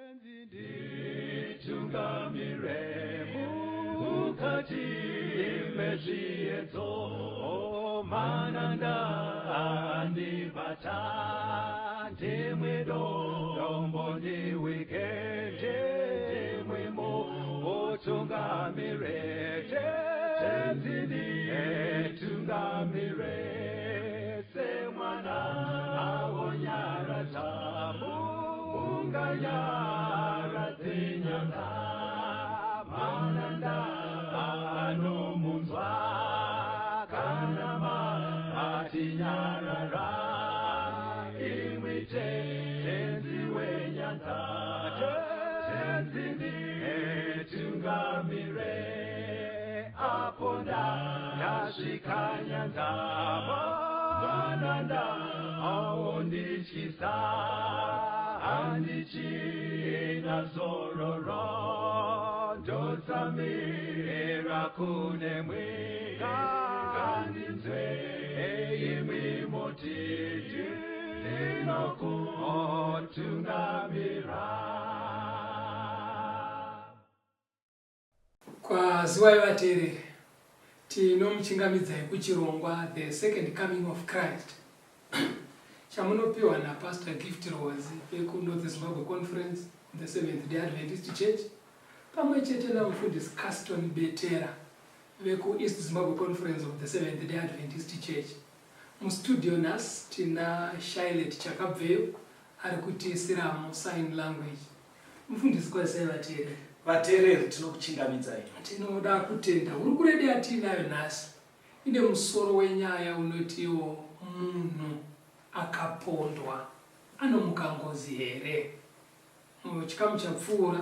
Nditungamire mukati mezviedzo, mananda andibata, ndimwe dombo ndiwike, ndimwe mutungamire, Tenzi nditungamire, semwana awonyaradza munganyaradze nyanga, mananda anomunzwa kana matinyarara, imwi Tenzi wenyanza, Tenzi nditungamire, apo ndasvika nyanza, mananda aondityisa, handichina zororo, ndotsamira kunemwi, ngandinzwe imwi moti ndinokutungamira. Kwaziwai vateereri, tinomuchingamidzai kuchirongwa The Second Coming of Christ chamunopiwa naPastor Gift Rwazi vekuNorth Zimbabwe Conference of the Seventh Day Adventist Church pamwe chete naMufundisi Caston Betera vekuEast Zimbabwe Conference of the Seventh Day Adventist Church. Mustudio nhasi tina Shylet Chakabveyo ari kutiisiramo sign language. Mufundisi kwazisai vateereri. Vateereri tinokuchingamidzai. Tinoda kutenda hurukuro yedu yatiinayo nhasi ine musoro wenyaya unotiwo munhu akapondwa anomuka ngozi here? Muchikamu chapfuura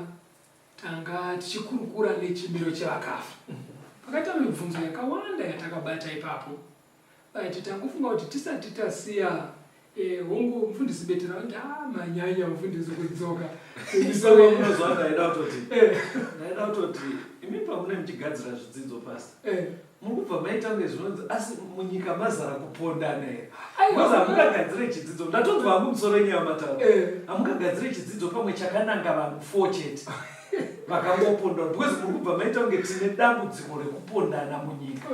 tanga tichikurukura nechimiro chevakafa. Pakaita mibvunzo yakawanda yatakabata ipapo. But tangofunga kuti tisati tasiya hongu mufundisi Betera vanoti ah manyanya mufundisi kudzoka. Munozwa ndaida kutoti ndaida kutoti imi pamune muchigadzira zvidzidzo pasi muri kubva maita kunge zvinonzi asi munyika mazara kupondana here? Because hamungagadzire chidzidzo, ndatonzwa hangu musoro wenyu yamataura, hamungagadzire chidzidzo pamwe chakananga vanhu 4 chete vakangopondana, because muri kubva maita kunge tine dambudziko rekupondana munyika.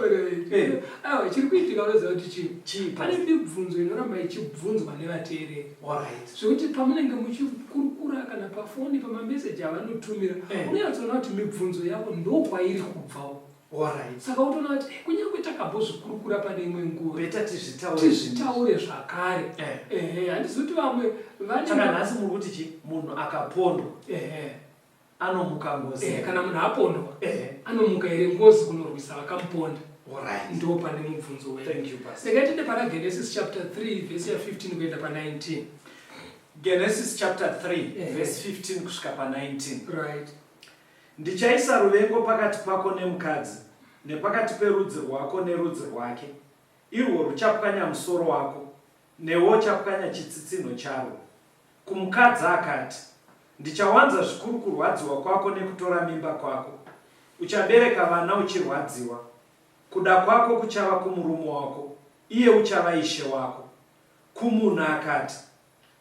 Aiwa, chiri kuitika unoziva kuti chii? Chii? Pane mibvunzo inoramba ichibvunzwa nevateereri Alright. Zvekuti pamunenge muchikurukura kana pafoni pamameseji avanotumira, unonyatsoona kuti mibvunzo yavo ndokwairi kubvawo. Alright. Saka utoona kuti kunyange takambozvikurukura pane imwe nguva, Better tizvitaure. Tizvitaure zvakare. Ehe, handizivi kuti vamwe vane Saka nhasi muri kuti chi munhu akapondwa anomuka ngozi? Kana munhu apondwa anomuka here ngozi kunorwisa vakamuponda? Alright. Ndo pane mubvunzo wedu. Thank you, Pastor. Regai tiende pana Genesis chapter 3 verse ya 15 kuenda pa 19. Genesis chapter 3 verse 15 kusvika pa 19. Right. Ndichaisa ruvengo pakati pako nemukadzi, nepakati perudzi rwako nerudzi rwake, irwo ruchapwanya musoro wako, newe uchapwanya chitsitsinho charwo. Kumukadzi akati, Ndichawanza zvikuru kurwadziwa kwako nekutora mimba kwako, uchabereka vana uchirwadziwa. Kuda kwako kuchava kumurume wako, iye uchava ishe wako. Kumunhu akati,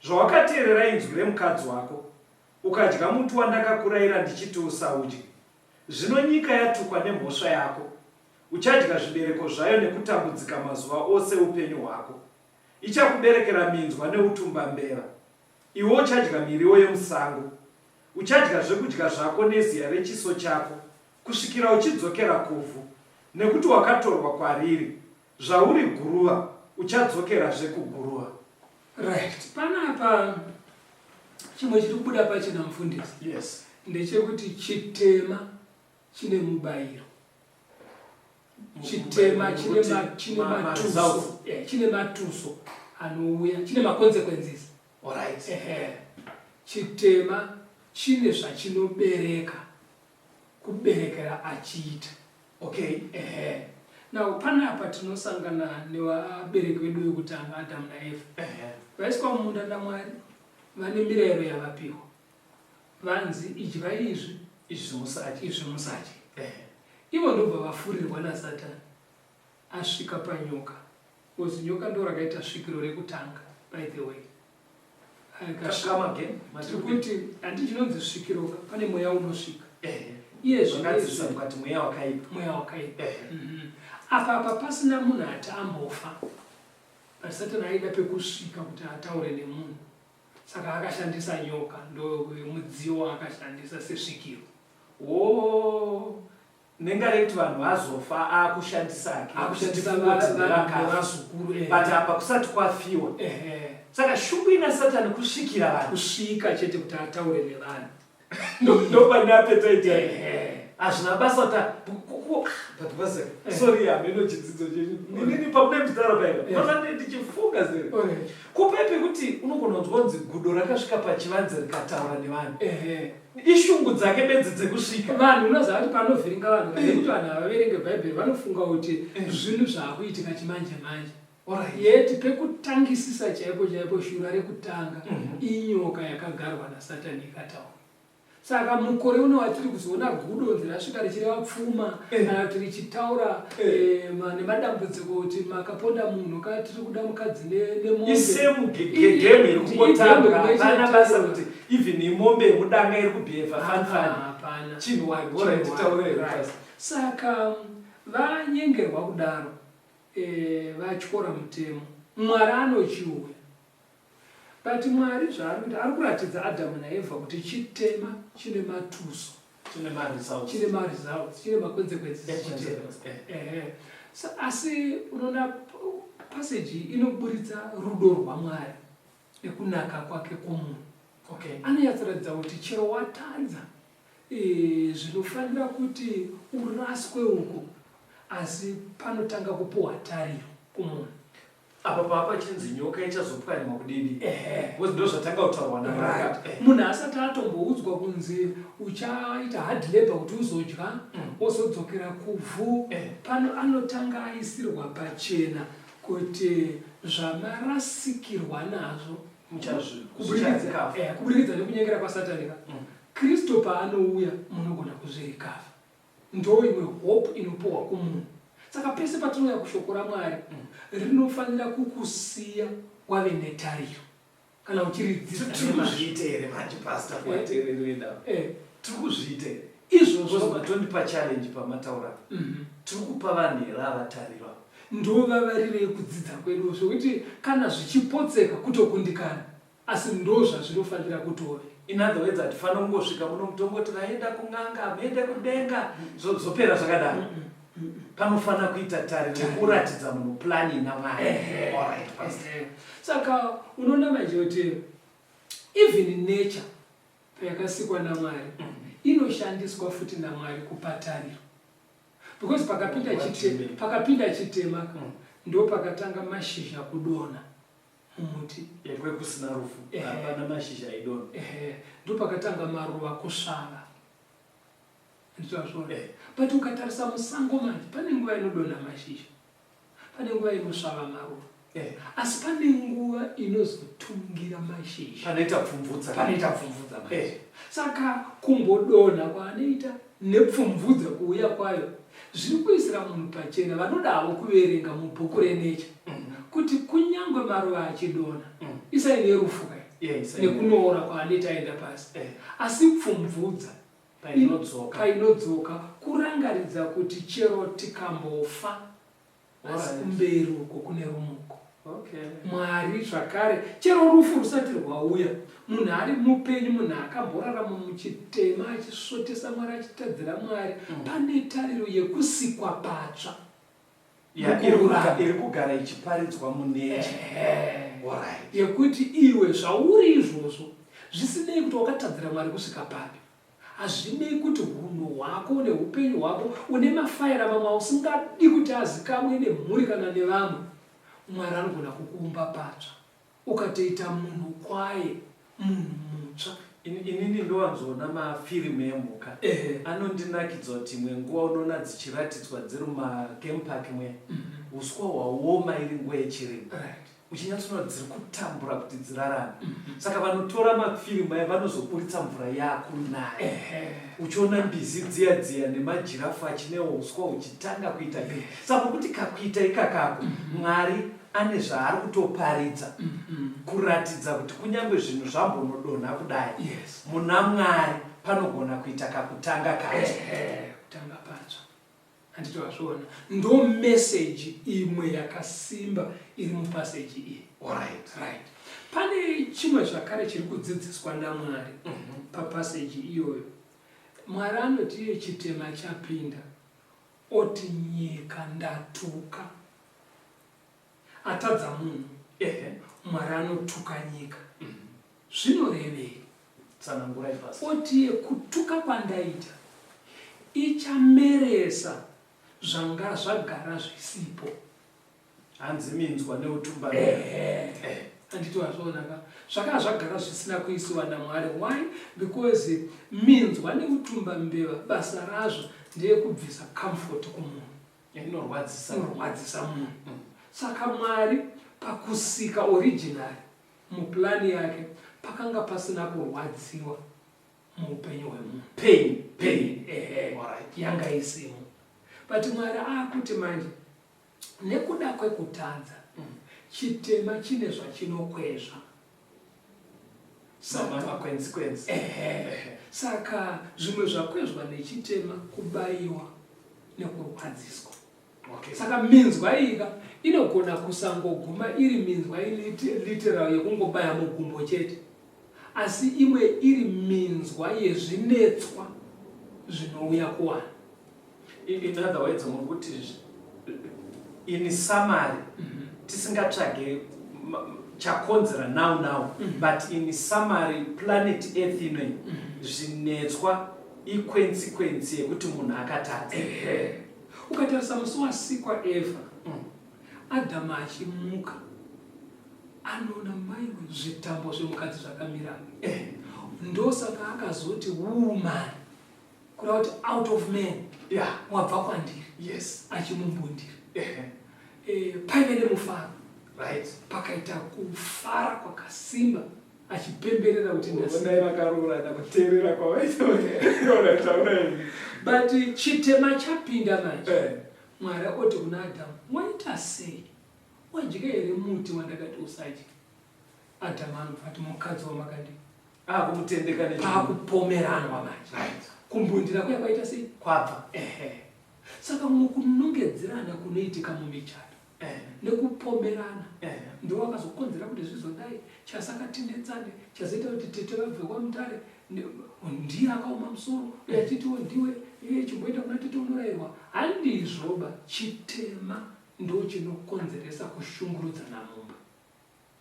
Zvawakateerera inzwi remukadzi wako, ukadya muti wandakakuraira ndichiti usaudye, zvino nyika yatukwa nemhosva yako, uchadya zvibereko zvayo nekutambudzika mazuva ose eupenyu hwako. Ichakuberekera minzwa neutumbambeva, iwe uchadya miriwo yemusango. Uchadya zvekudya zvako neziya rechiso chako, kusvikira uchidzokera kuvhu, nekuti wakatorwa kwariri. Zvauri guruva, uchadzokerazve kuguruva. Right. Panapa chimwe chiri kubuda pachena mufundisi. Yes. Ndechekuti chitema chine mubayiro. Chitema chine matuso. Yeah, chine matuso anouya, chine maconsequences. Alright. Ehe. Chitema chine zvachinobereka kuberekera achiita. Okay. Ehe. Now panapa tinosangana nevabereki vedu vekutanga Adamu naEva. Vaiswa mumunda naMwari vane mirayiro yavapiwa. Vanzi idyai izvi, Izvi musadye. Izvi musadye. Ivo ndobva vafurirwa naSatani asvika panyoka. Because nyoka ndo rakaita svikiro rekutanga, by the way. Come again. Tiri kuti handi chinonzi svikiro pane mweya unosvika. Iye zvino mukati mweya wakaipa. Mweya wakaipa. Apa apa pasina munhu ati ambofa. But Satan aida pekusvika kuti ataure nemunhu. Saka akashandisa nyoka ndo mudziyo waakashandisa sesvikiro. Oh. Nenga rekuti vanhu vazofa akushandisa ake. Akushandisa vazukuru. But apa kusati kwafiwa. Saka shungu ina Satani kusvikira vanhu. Kusvika chete kuti ataure nevanhu. Ndopane appetite yake. Hazvina basa kuti but basa. Sorry hameno chidzidzo chenyu. Inini pamunenge muchitaura paipa. Panofanira ndichifunga zere. Kupai pekuti unogona kunzwa kunzi gudo rakasvika pachivanze rikataura nevanhu. Ishungu dzake bedzi dzekusvika. Vanhu unoziva kuti panovhiringa vanhu kana nekuti vanhu havaverenge bhaibheri vanofunga kuti zvinhu zvaakuitika chimanje manje. Yet pekutangisisa chaipo chaipo shura rekutanga inyoka yakagarwa nasatani ikataura. Saka mukore uno watiri kuzoona gudo nzi rasvika richireva pfuma kana kuti richitaura nemadambudziko kuti makaponda munhu ka tiri kuda mukadzi nemombe. Isame game iri kungotambwa hapana basa kuti even imombe yemudanga iri kubehave fani fani. Hapana. Chinhu one. Alright, titaure here pastor. Saka vanyengerwa kudaro vatyora mutemo. Mwari anochiuya. But Mwari zvaari kuita ari kuratidza Adamu naEvha kuti chitema chine matuso. Chine maresults. Chine maresults, chine maconsequences chitema. Ehe. So, asi unoona passage iyi inoburitsa rudo rwaMwari nekunaka kwake kwomunhu. Okay. Anonyatsoratidza kuti chero watadza zvinofanira kuti uraswe uko asi panotanga kupuwa tariro kumunhu. Apa pava pachinzi nyoka ichazopwanywa kudidi. Because ndozvatanga kutaurwa naMwari. Right. Munhu asati atomboudzwa kunzi uchaita hard labor kuti uzodya, wozodzokera kuvhu, pano anotanga aisirwa pachena kuti zvamarasikirwa nazvo Muchazvi- kuburikidza nekunyengera kwaSatani ka. Kristu paanouya munogona kuzvirikavha. Ndo imwe hope inopuhwa kumunhu. Saka pese patinouya kushoko raMwari, rinofanira kukusiya wave netariro. Kana uchiridzidza Tiri nemazvo. kuzviita here manje pastor kuvateereri vedu ava? Tiri kuzviita here? Izvozvo. Because matondipa challenge pamataura apa. Tiri kupa vanhu here ava tariro ava? Ndo vavariro yekudzidza kwedu zvekuti kana zvichipotseka kutokundikana. Asi ndo zvazvinofanira kutove. In other words, hatifanira kungosvika muno mutongoti vaenda kun'anga, muende kudenga, zvopera zvakadaro. Panofanira kuita tariro yekuratidza munhu plan ina Mwari. All right, pastor. Saka unoona manje kuti even nature payakasikwa naMwari inoshandiswa futi naMwari kupa tariro. Because What do you mean? pakapinda chitema ndo pakatanga mashizha kudonha mumuti. Kwekusina rufu, hapana mashizha aidonha. Ndo pakatanga maruva kusvava. Ndizvazvona. But ukatarisa musango manje, pane nguva inodonha mashizha, pane nguva inosvava maruva. Asi pane nguva inozotungira mashizha. Panoita pfumvudza. Panoita pfumvudza manje. Saka kumbodonha kwaanoita nepfumvudza kuuya kwayo zviri kuisira munhu pachena vanoda havo kuverenga mubhuku renature kuti kunyangwe maruva achidonha isaini yerufu kai nekunoora kwaanoita aenda pasi. Asi pfumvudza Painodzoka. Painodzoka kurangaridza kuti chero tikambofa asi kumberi uko kune rumuko. Mwari zvakare chero rufu rusati rwauya munhu ari mupenyu munhu akamborarama muchitema achisvotesa Mwari achitadzira Mwari pane tariro yekusikwa patsva. Mukururama. Iri kugara ichiparidzwa muneche. Alright. Yekuti iwe zvauri izvozvo zvisinei kuti wakatadzira Mwari kusvika papi. Hazvinei kuti hunhu hwako neupenyu hwako une mafaira mamwe ausingadi kuti azikamwe nemhuri kana nevamwe. Mwari anogona kukuumba patsva ukatoita munhu kwaye, munhu mutsva. Inini ndowanzoona mafirimu emhuka anondinakidza kuti imwe nguva unoona dzichiratidzwa dziri mumagame park muya uswa hwaoma iri nguva yechirimo. Uchinyatsoona kuti dziri kutambura kuti dzirarame. Saka vanotora mafirimu aya vanozoburitsa mvura yakunaya. Uchiona mbizi dziya dziya nemajirafu achine uswa huchitanga kuita green. Saka muri kuti kakuita ikakako Mwari ane zvaari kutoparidza. Kuratidza kuti kunyange zvinhu zvambonodonha kudai, muna Mwari panogona kuita kakutanga kacho. Ehe, kutanga patsva. Handiti wazviona? Ndo message imwe yakasimba iri mupassage iyi. Right. Pane chimwe zvakare chiri kudzidziswa naMwari papassage iyoyo. Mwari anoti iye chitema chapinda, oti nyika ndatuka. Atadza munhu. Mwari anotuka nyika. Zvinorevei? Tsanangurai, Pastor. Oti iye kutuka kwandaita ichameresa zvanga zvagara zvisipo. Hanzi minzwa neutumba. Ehe. Handiti wazviona ka? Zvakanga zvagara zvisina kuisiwa naMwari. Why? Because minzwa neutumba mbeva basa razvo ndeyekubvisa comfort kumunhu. Inorwadzisa. Inorwadzisa munhu. Saka Mwari pakusika originally muplani yake pakanga pasina kurwadziwa muupenyu hwemunhu. Pain. Pain. Ehe. Yanga isimo. But Mwari akuti manje nekuda kwekutadza chitema chine zvachinokwezva. Makwenzi-kwenzi. Ehe. Saka zvimwe zvakwezvwa nechitema kubayiwa nekurwadziswa. Saka minzwa iyi ka inogona kusangoguma iri minzwa literal yekungobaya mugumbo chete, asi imwe iri minzwa yezvinetswa zvinouya kuwana. In other words, muri kuti in summary, tisingatsvage chakonzera now now, but in summary, planet Earth inoi zvinetswa iconsequence yekuti munhu akatadza. Ehe. Ukatarisa musi wasikwa Eva, Adhamu achimuka anoona maiwe zvitambo zvemukadzi zvakamira. Ndosaka akazoti woman, kureva kuti out of man, wabva kwandiri, achimumbundira. Paive nemufaro, pakaita kufara kwakasimba achipemberera kuti ndasi. Dai vakaroorana kuteerera kwavaita. But chitema chapinda manje, Mwari oti kuna Adhamu, waita sei? Wadya here muti wandakati usadya? Adhamu anobva ati, mukadzi wamakandi. Akumutendeka nechi. Pakupomeranwa manje. Kumbundira kuya kwaita sei? Kwabva. Ehe. Saka mukunongedzerana kunoitika mumichato nekupomerana ndo wakazokonzera kuti zvizodai, chasakatinetsane chazoita kuti tete vabve kwaMutare, ndiye akaoma musoro uye achitiwo ndiwe iye chimboenda kuna tete unorayirwa. Handizvoba, chitema ndo chinokonzeresa kushungurudzana mumba.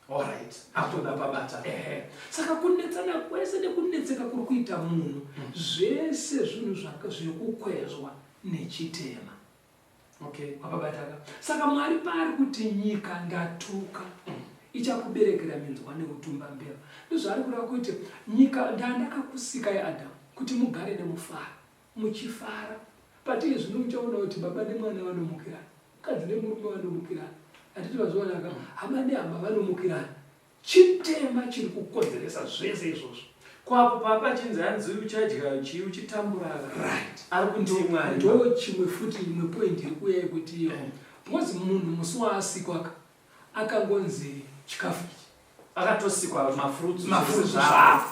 Alright. Akutoda pabata. Ehe. Saka kunetsana kwese nekunetseka kuri kuita munhu, zvese zvinhu zvekukwezwa nechitema. Wapabataka. Saka Mwari paari kuti nyika ndatuka ichakuberekera minzwa neutumba mbeva, ndozvaari kureva kuti nyika ndandakakusikai Adhamu kuti mugare nemufaro, muchifara. But iye zvino uchaona kuti baba nemwana vanomukirana, mukadzi nemurume vanomukirana, handiti vazviona ka? Hama nehama vanomukirana. Chitema chiri kukonzeresa zvese izvozvo. Kwapo papa chinzi hanzi uchadya chii uchitambura. Ari kuti Mwari. Ndo chimwe futi, imwe point iri kuuya yekuti iyo, because munhu musi waasikwa ka akangonzi chikafu ichi. Akatosikwa mafruits. Mafruits zvavo.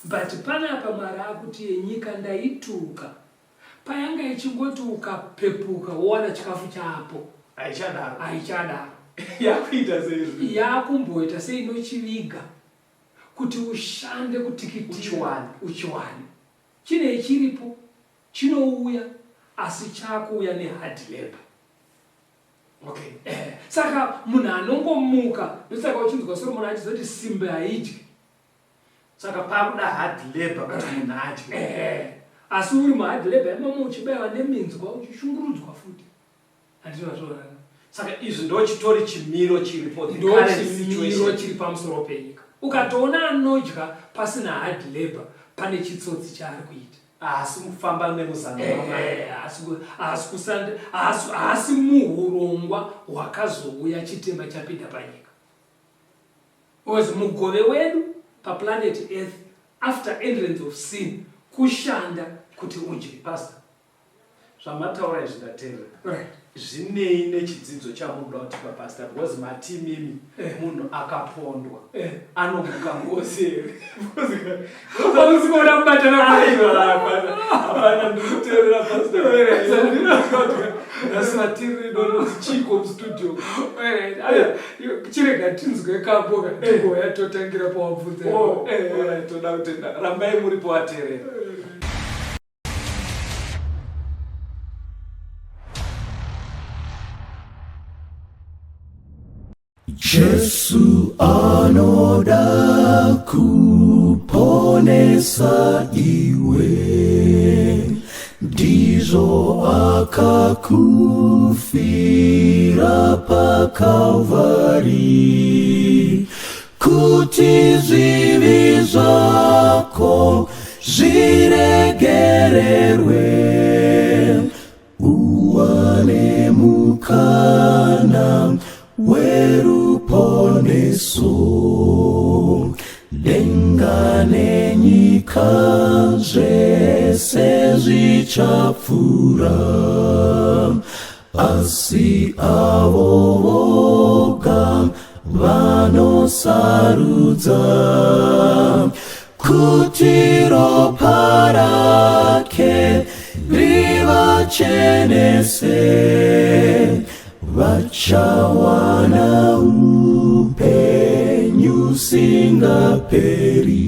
But panapa Mwari akuti yenyika ndaituka. Payanga ichingoti ukapepuka wowana chikafu chapo. Haichadaro. Haichadaro. Yakuita seizvi. Yakumboita seinochiviga kuti ushande kutikitira. Uchiwane. Uchiwane. Chinei chiripo, chinouya, asi chakuuya nehard labor. Saka munhu anongomuka, ndosaka uchinzwa Solomon achizoti simbe haidyi. Saka pakuda hard labor kuti munhu adye. Asi uri muhard labor imomo uchibayiwa neminzwa uchishungurudzwa futi. Handiti vazviona? Saka izvi ndo chitori chimiro chiripo, the Ndo current chimiro situation. Chiri pamusoro penyika. Ukatoona anodya pasina hard labor, pane chitsotsi chaari kuita. Haasi kufamba nemuzano waMwari. Haasi muhurongwa hwakazouya chitema chapinda panyika. Because mugove wedu paplanet Earth after entrance of sin kushanda kuti udye. Pastor, zvamataura izvi ndateerera. Zvinei nechidzidzo chamunoda kutipa pastor because mati imimi Eh. munhu akapondwa Eh. anomuka ngozi here? Hamusi kuona kubatana kwayo. Aiwa, hapana, hapana, ndikuteerera pastor. Nhasi vateereri vanoti chiiko mustudio. Alright, aya, chirega tinzwe kambo katingoya totangira pawabvunza. Oh, Eh. alright, toda kutenda. Rambai muripo vateerera. Jesu anoda kuponesa iwe, ndizvo akakufira paKalvari, kuti zvivi zvako zviregererwe, uwane mukana weruponeso. Denga nenyika zvese zvichapfuura, asi avo voga vanosarudza kuti ropa rake rivachenese vachawana upenyu usingaperi.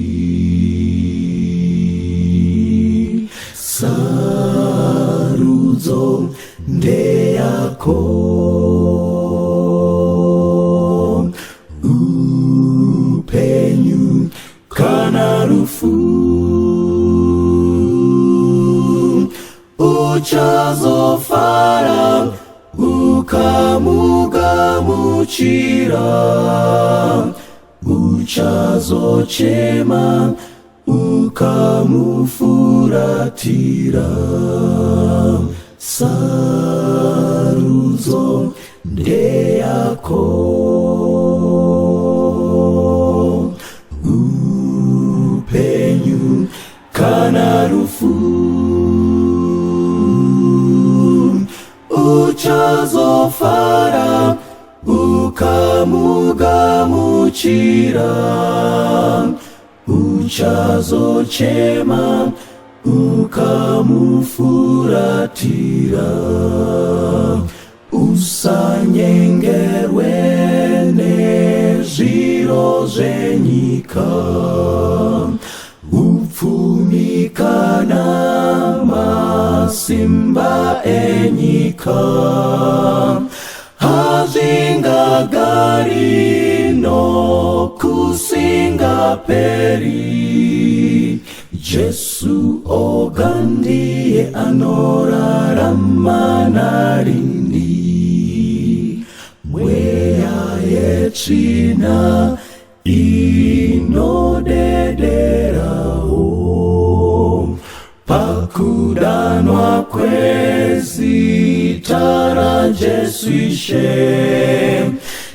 Sarudzo ndeyako, upenyu kana rufu, uchazofara ukamugamuchira, uchazochema ukamufuratira. Sarudzo ndeyako, upenyu kana rufu, uchazofara ukamugamuchira, uchazochema ukamufuratira. Usanyengerwe nezviro zvenyika, upfumi kana masimba enyika, hazvingagari nokusingaperi. Jesu oga ndiye anorarama narini. Mweya yetsvina inodederawo pakudanwa kwezita raJesu Ishe,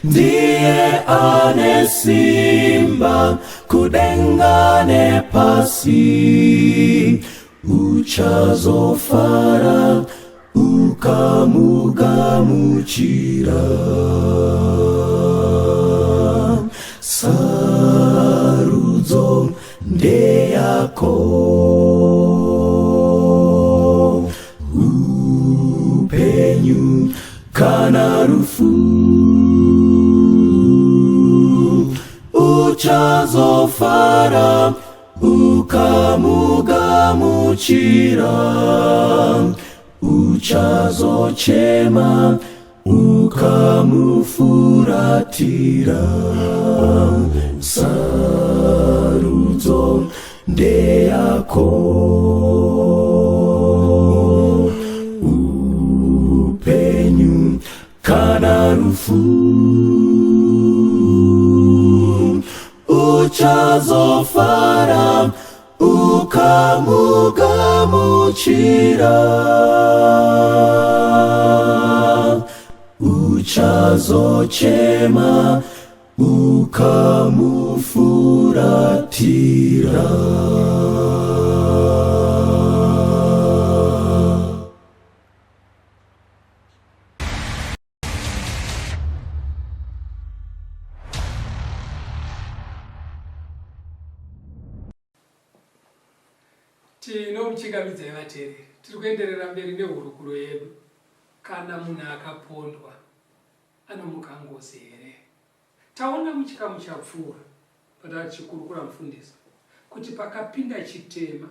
ndiye ane simba kudenga nepasi. Uchazofara ukamugamuchira. Sarudzo ndeyako, upenyu kana rufu, uchazofara ukamugamuchira, uchazochema ukamufuratira. Sarudzo ndeyako, upenyu kana rufu, uchazofara ukamugamuchira, uchazochema ukamufuratira. Tinomuchingamidzai vateereri. Tiri kuenderera mberi nehurukuro yedu. Kana munhu akapondwa anomuka ngozi here? Taona muchikamu chapfuura patava tichikurukura mufundisi kuti pakapinda chitema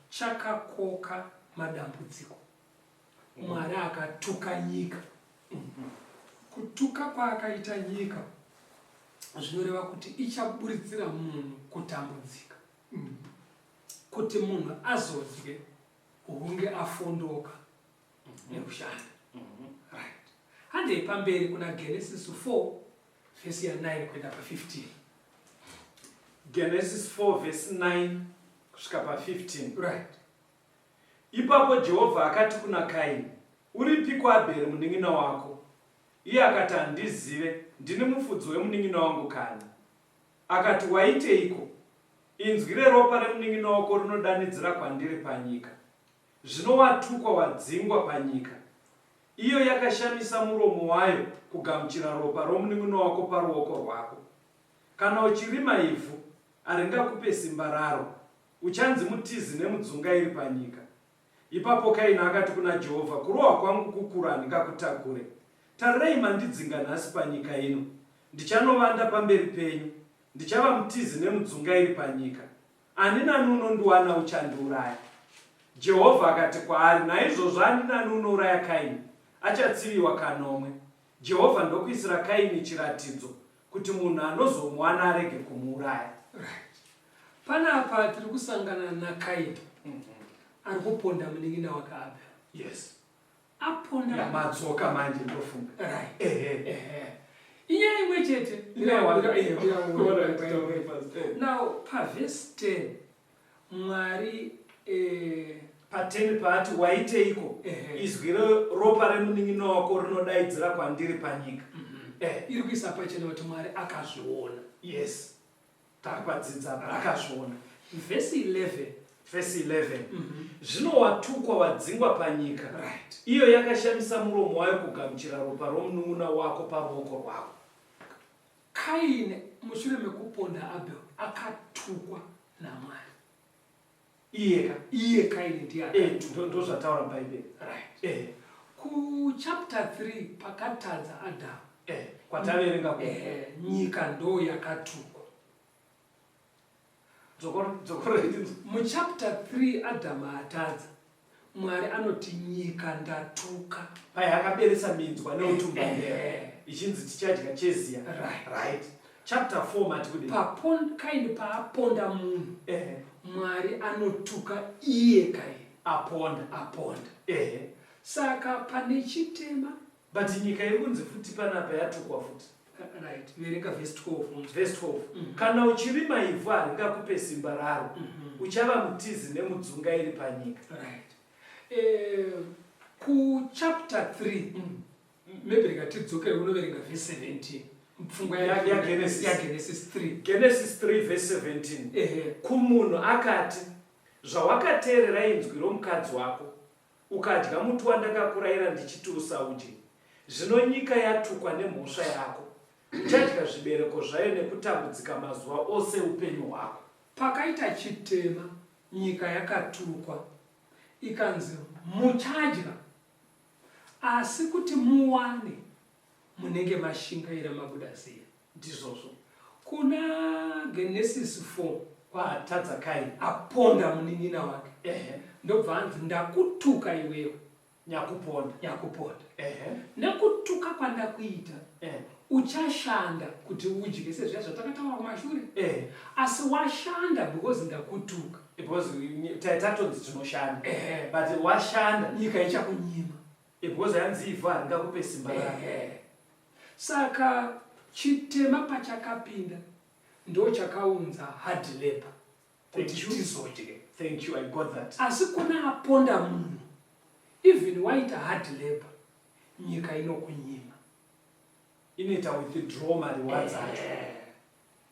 chakakoka madambudziko. Mwari akatuka nyika. Kutuka kwaakaita nyika zvinoreva kuti ichaburitsira munhu kutambudzika. Kuti munhu azodye hunge afondoka nekushanda. Right. Handei pamberi kuna Genesis 4 vhesi ya 9 kuenda pa 15. Genesis 4 vhesi 9 kusvika pa 15. Right. Ipapo Jehovha akati kuna Kaini, Uripiko Abheri munin'ina wako? Iye akati, Handizive, ndini mufudzi wemunin'ina wangu kanhi? Akati, Waiteiko? Inzwi reropa remunin'ina wako rinodanidzira kwandiri panyika. Zvino watukwa wadzingwa panyika. Iyo yakashamisa muromo wayo kugamuchira ropa romunin'ina wako paruoko rwako. Kana uchirima ivhu, haringakupe simba raro. Uchanzi mutizi nemudzungairi panyika. Ipapo Kaini akati kuna Jehovha, Kurohwa kwangu kukuru handingakutakure. Tarirai mandidzinga nhasi panyika ino. Ndichanovanda pamberi penyu. Ndichava mutizi nemudzungairi panyika. Ani nani unondiwana uchandiuraya. Jehovha akati kwaari, Naizvozvo ani nani unouraya Kaini, achatsiviwa kanomwe. Jehovha ndokuisira Kaini chiratidzo, kuti munhu anozomuwana arege kumuuraya. Right. Panapa tiri kusangana naKaini ari kuponda munin'ina wake Abel. Yes. Aponda Ya, madzoka manje ndofunga. Right. Ehe. Ehe. Inyaya imwe chete. Inyaya one. Alright, taure fast. Now pavhesi 10 Mwari Pa10 paati waiteiko? Izwi reropa remunin'ina wako rinodaidzira kwandiri panyika. Iri kuisa pachena kuti Mwari akazviona. Yes. Takapadzidza apa, akazviona. Vhesi 11. Vhesi 11. Zvino watukwa wadzingwa panyika. Right. Iyo yakashamisa muromo wayo kugamuchira ropa romunun'una wako paruoko rwako. Kaini mushure mekuponda Abel akatukwa naMwari. Iyeka. Iye Kaini ndiye akatukwa. Ndozvataura Bhaibheri. Right. Kuchapter 3 pakatadza Adamu. Kwataverenga ku. Nyika ndo yakatukwa. Dzokoro. Muchapter 3 Adamu atadza. Mwari anoti nyika ndatuka. Paya akaberesa minzwa neutumbambera. Ichinzi tichadya cheziya. Right. Right. Chapter 4 mati kudii? Kaini paaponda munhu. Mwari anotuka iye Kaini. Aponda. Aponda. Saka pane chitema. But nyika iri kunzi futi panapa yatukwa futi. Right. Verenga verse 12. Verse 12. Kana uchirima ivhu haringakupe simba raro. Uchava mutizi nemudzungairi panyika. Right. Ku chapter 3 maybe rikatidzokere unoverenga verse 17. Pfungwa Ya Genesis. Ya Genesis 3. Genesis 3 verse 17. Kumunhu akati, zvawakateerera inzwi romukadzi wako, ukadya muti wandakakurayira ndichiti usaudye, zvino nyika yatukwa nemhosva yako, uchadya zvibereko zvayo nekutambudzika mazuva ose upenyu hwako. Pakaita chitema, nyika yakatukwa, ikanzi muchadya, asi kuti muwane munenge mashingaira mabuda ziya. Ndizvozvo. Kuna Genesis 4 Kwaatadza Kaini. Aponda munin'ina wake. Ndobva anzi ndakutuka iwewe. Nyakuponda. Nyakuponda. Nekutuka kwandakuita, uchashanda kuti udye sezviya zvatakataura kumashure. Asi washanda because ndakutuka. Because tatonzi tinoshanda. But washanda. Nyika ichakunyima. Because hanzi ivhu haringakupe simba rako. Saka chitema pachakapinda ndo chakaunza hard labor kuti Thank you. tizodye. Thank you, I got that. Asi kuna aponda munhu, even waita hard labor, nyika inokunyima. Inoita withdraw marewards acho.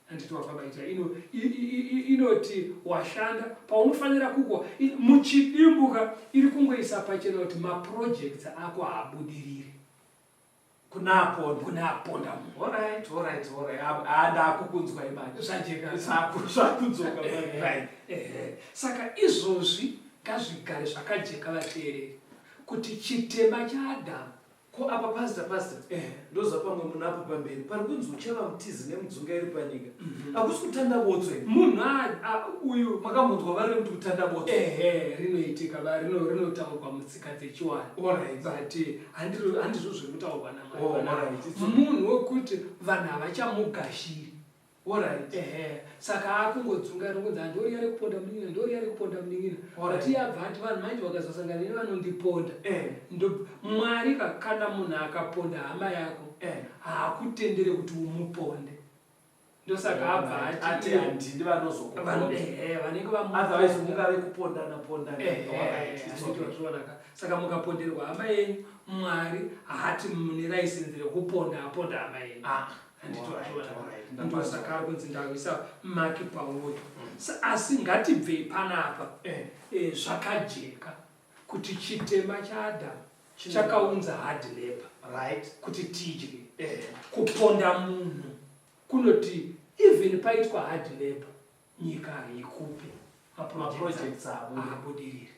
Handiti wakabaita inoti washanda paunofanira kukwa muchidimbuka iri kungoisa pachena kuti maprojects ako haabudiriri. Kuna aponda. Kuna aponda munhu. Alright, alright, alright. Ah, ndakukunzwa imanje. Zvajeka. Zvakudzoka. Right. Saka izvozvi ngazvigare zvakajeka vateereri kuti chitema chaAdhamu. Ko apa pastor pastor ndoziva pamwe munapo pamberi pari kunzi uchava mutizi nemudzungairi panyika hakusi kutanda botso here? Munhu uyu Makambonzwa vari rekuti kutanda botso? Ehe, rinoitika va rinotaurwa mutsika dzechiwanhu. Alright. But handizvo zviri kutaurwa naMwari Oh, panapa. alright. It's okay. Munhu wekuti vanhu havachamugashiri. Alright. Ehe, saka akungodzunga rinonzi handoriya rekuponda munin'ina, ndoriya rekuponda munin'ina. Alright. But iye abva ati vanhu manje vakazosangana neni vanondiponda. Ndo Mwari ka, kana munhu akaponda hama yako, haakutendere kuti umuponde. Ndosaka abva Alright. ati Ati iye handidi vanozokuponda. Ehe, vanenge Otherwise vamuponda. mungave kupondana pondana. Ehe, Alright, it's handiti okay. wazviona ka. Saka mukaponderwa hama yenyu, Mwari haati mune raisenzi rekuponda aponda hama yenyu. Ah. Handiti Alright, wazviona ka. alright. Ndosaka ari kunzi ndakuisa maki pauri. Asi ngatibvei panapa. Zvakajeka kuti chitema chaAdhamu chakaunza hard labor. Kuti tidye. Kuponda munhu kunoti even paitwa hard labor nyika haikupe maprojects abo. Abudirire.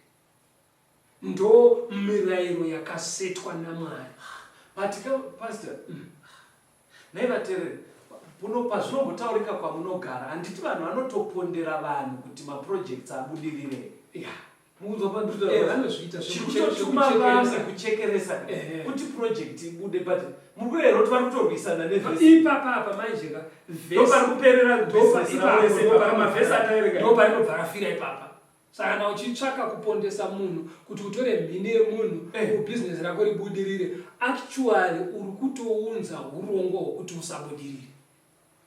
Ndo mirayiro yakasetwa naMwari. But ka, pastor, nhai vateereri, puno pazvinombotaurika kwamunogara, handiti vanhu vanotopondera vanhu kuti maprojects abudirire? Mukunzwa pandiri kutaura? Vanozviita Chikutotuma zvekuchekeresa. vanhu kuchekeresa kuti project ibude, but muri kureva kuti vari kutorwisana nevhesi. Ipapa apa manje ka, Ndo pari kuperera business ravo rese ipapa, mavhesi ataverenga. ndo parinobva rafira ipapa. Saka kana uchitsvaka kupondesa munhu kuti utore mhini yemunhu bhizinesi rako ribudirire, actually uri kutounza urongwa hwekuti usabudirire.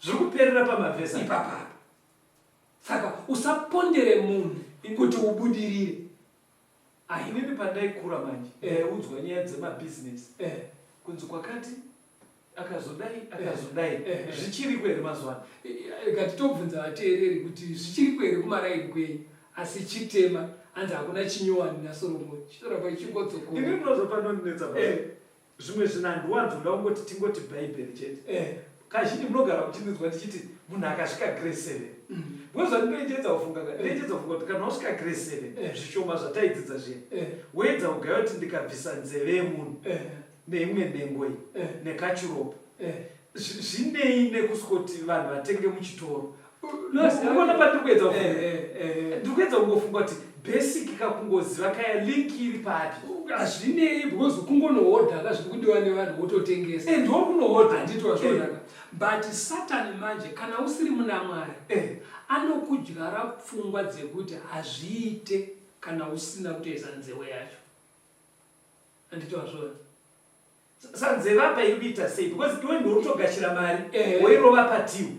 Zviri kuperera pamavhesi aya. Ipapa apa. Saka usapondere munhu kuti ubudirire. Aiwa. Inini pandaikura manje, ndaiudzwa nyaya dzemabhizinesi. Kunzi kwakati akazodai, akazodai. Zvichiriko here mazuva ano? Ngatitobvunza vateereri kuti zvichiriko here kumaraini kwenyu. Asi chitema hanzi hakuna chinyowani naSoromoni. Chinoramba chichingodzokora. Ini ndinozopanonetsa baba. Zvimwe zvinhu handiwanzoda kungoti tingoti Bhaibheri chete. Kazhinji munogara muchinzwa ndichiti munhu akasvika grade 7. Because zvandinoedza kufunga, ndinoedza kufunga kuti kana wasvika grade 7, zvishoma zvataidzidza zviya. Woedza kugaya kuti ndikabvisa nzeve yemunhu neimwe nhengo iyi, nekachiropa. Zvinei nekuswoti vanhu vatenge muchitoro? Unoona pandiri kuedza kufunga? Ndiri kuedza kungofunga kuti basic kakungoziva kaya link iri papi. Hazvinei because kungonohodha ka zviri kudiwa nevanhu wototengesa. Ndiwo kunohodha. Handiti wazviona ka. But Satan manje kana usiri muna Mwari, anokudyara pfungwa dzekuti hazviite kana usina kutoisa nzewe yacho. Handiti wazviona? Sanzeve apa iri kuita sei? Because iwe ndiwe kutogashira mari, woirova patiwo,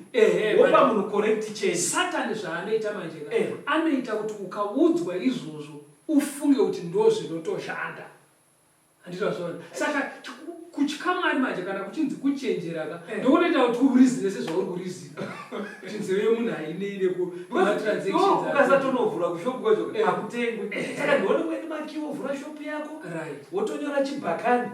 wopa munhu correct change. Satani zvaanoita manje ka, anoita kuti ukaudzwa izvozvo ufunge kuti ndo zvinotoshanda. Handiti wazviona? Saka kutya Mwari manje kana kuchinzi kuchenjera ka, ndokunoita kuti urizine sezvauri kurizina. Kuti nzeve yemunhu hainei Because ma-transactions iwe ako. ukasatonovhura kushopu kwacho, hakutengwi. Saka ndione kuenda makiwo, vhura shopu yako, wotonyora chibhakani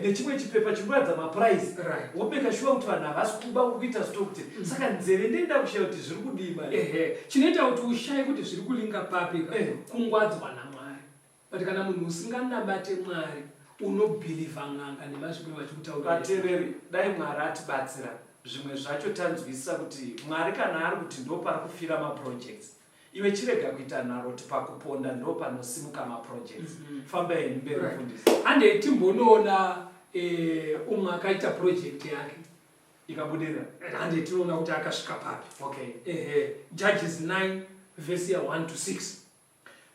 nechimwe chipepa chinoratidza maprice. Womeka sure kuti vanhu havasi kuba, uri kuita stock kuti. Saka nzeve ndoenda kushaya kuti zviri kudii manje. Chinoita kuti ushaye kuti zviri kulinga papi ka, kungwadzwa naMwari. But kana munhu usinganamate Mwari, unobhilivha n'anga nemasvikiro vachikutaurira. Vateereri, dai Mwari atibatsira. Zvimwe zvacho tanzwisisa kuti Mwari kana ari kuti ndo pari kufira maprojects, iwe chirega kuita nharo kuti pakuponda ndo panosimuka maprojects. Fambai henyu mberi, mufundisi. Handei timbonoona umwe akaita project yake ikabudirira. Handei tinoona kuti akasvika papi. Judges 9 verse ya 1 to 6.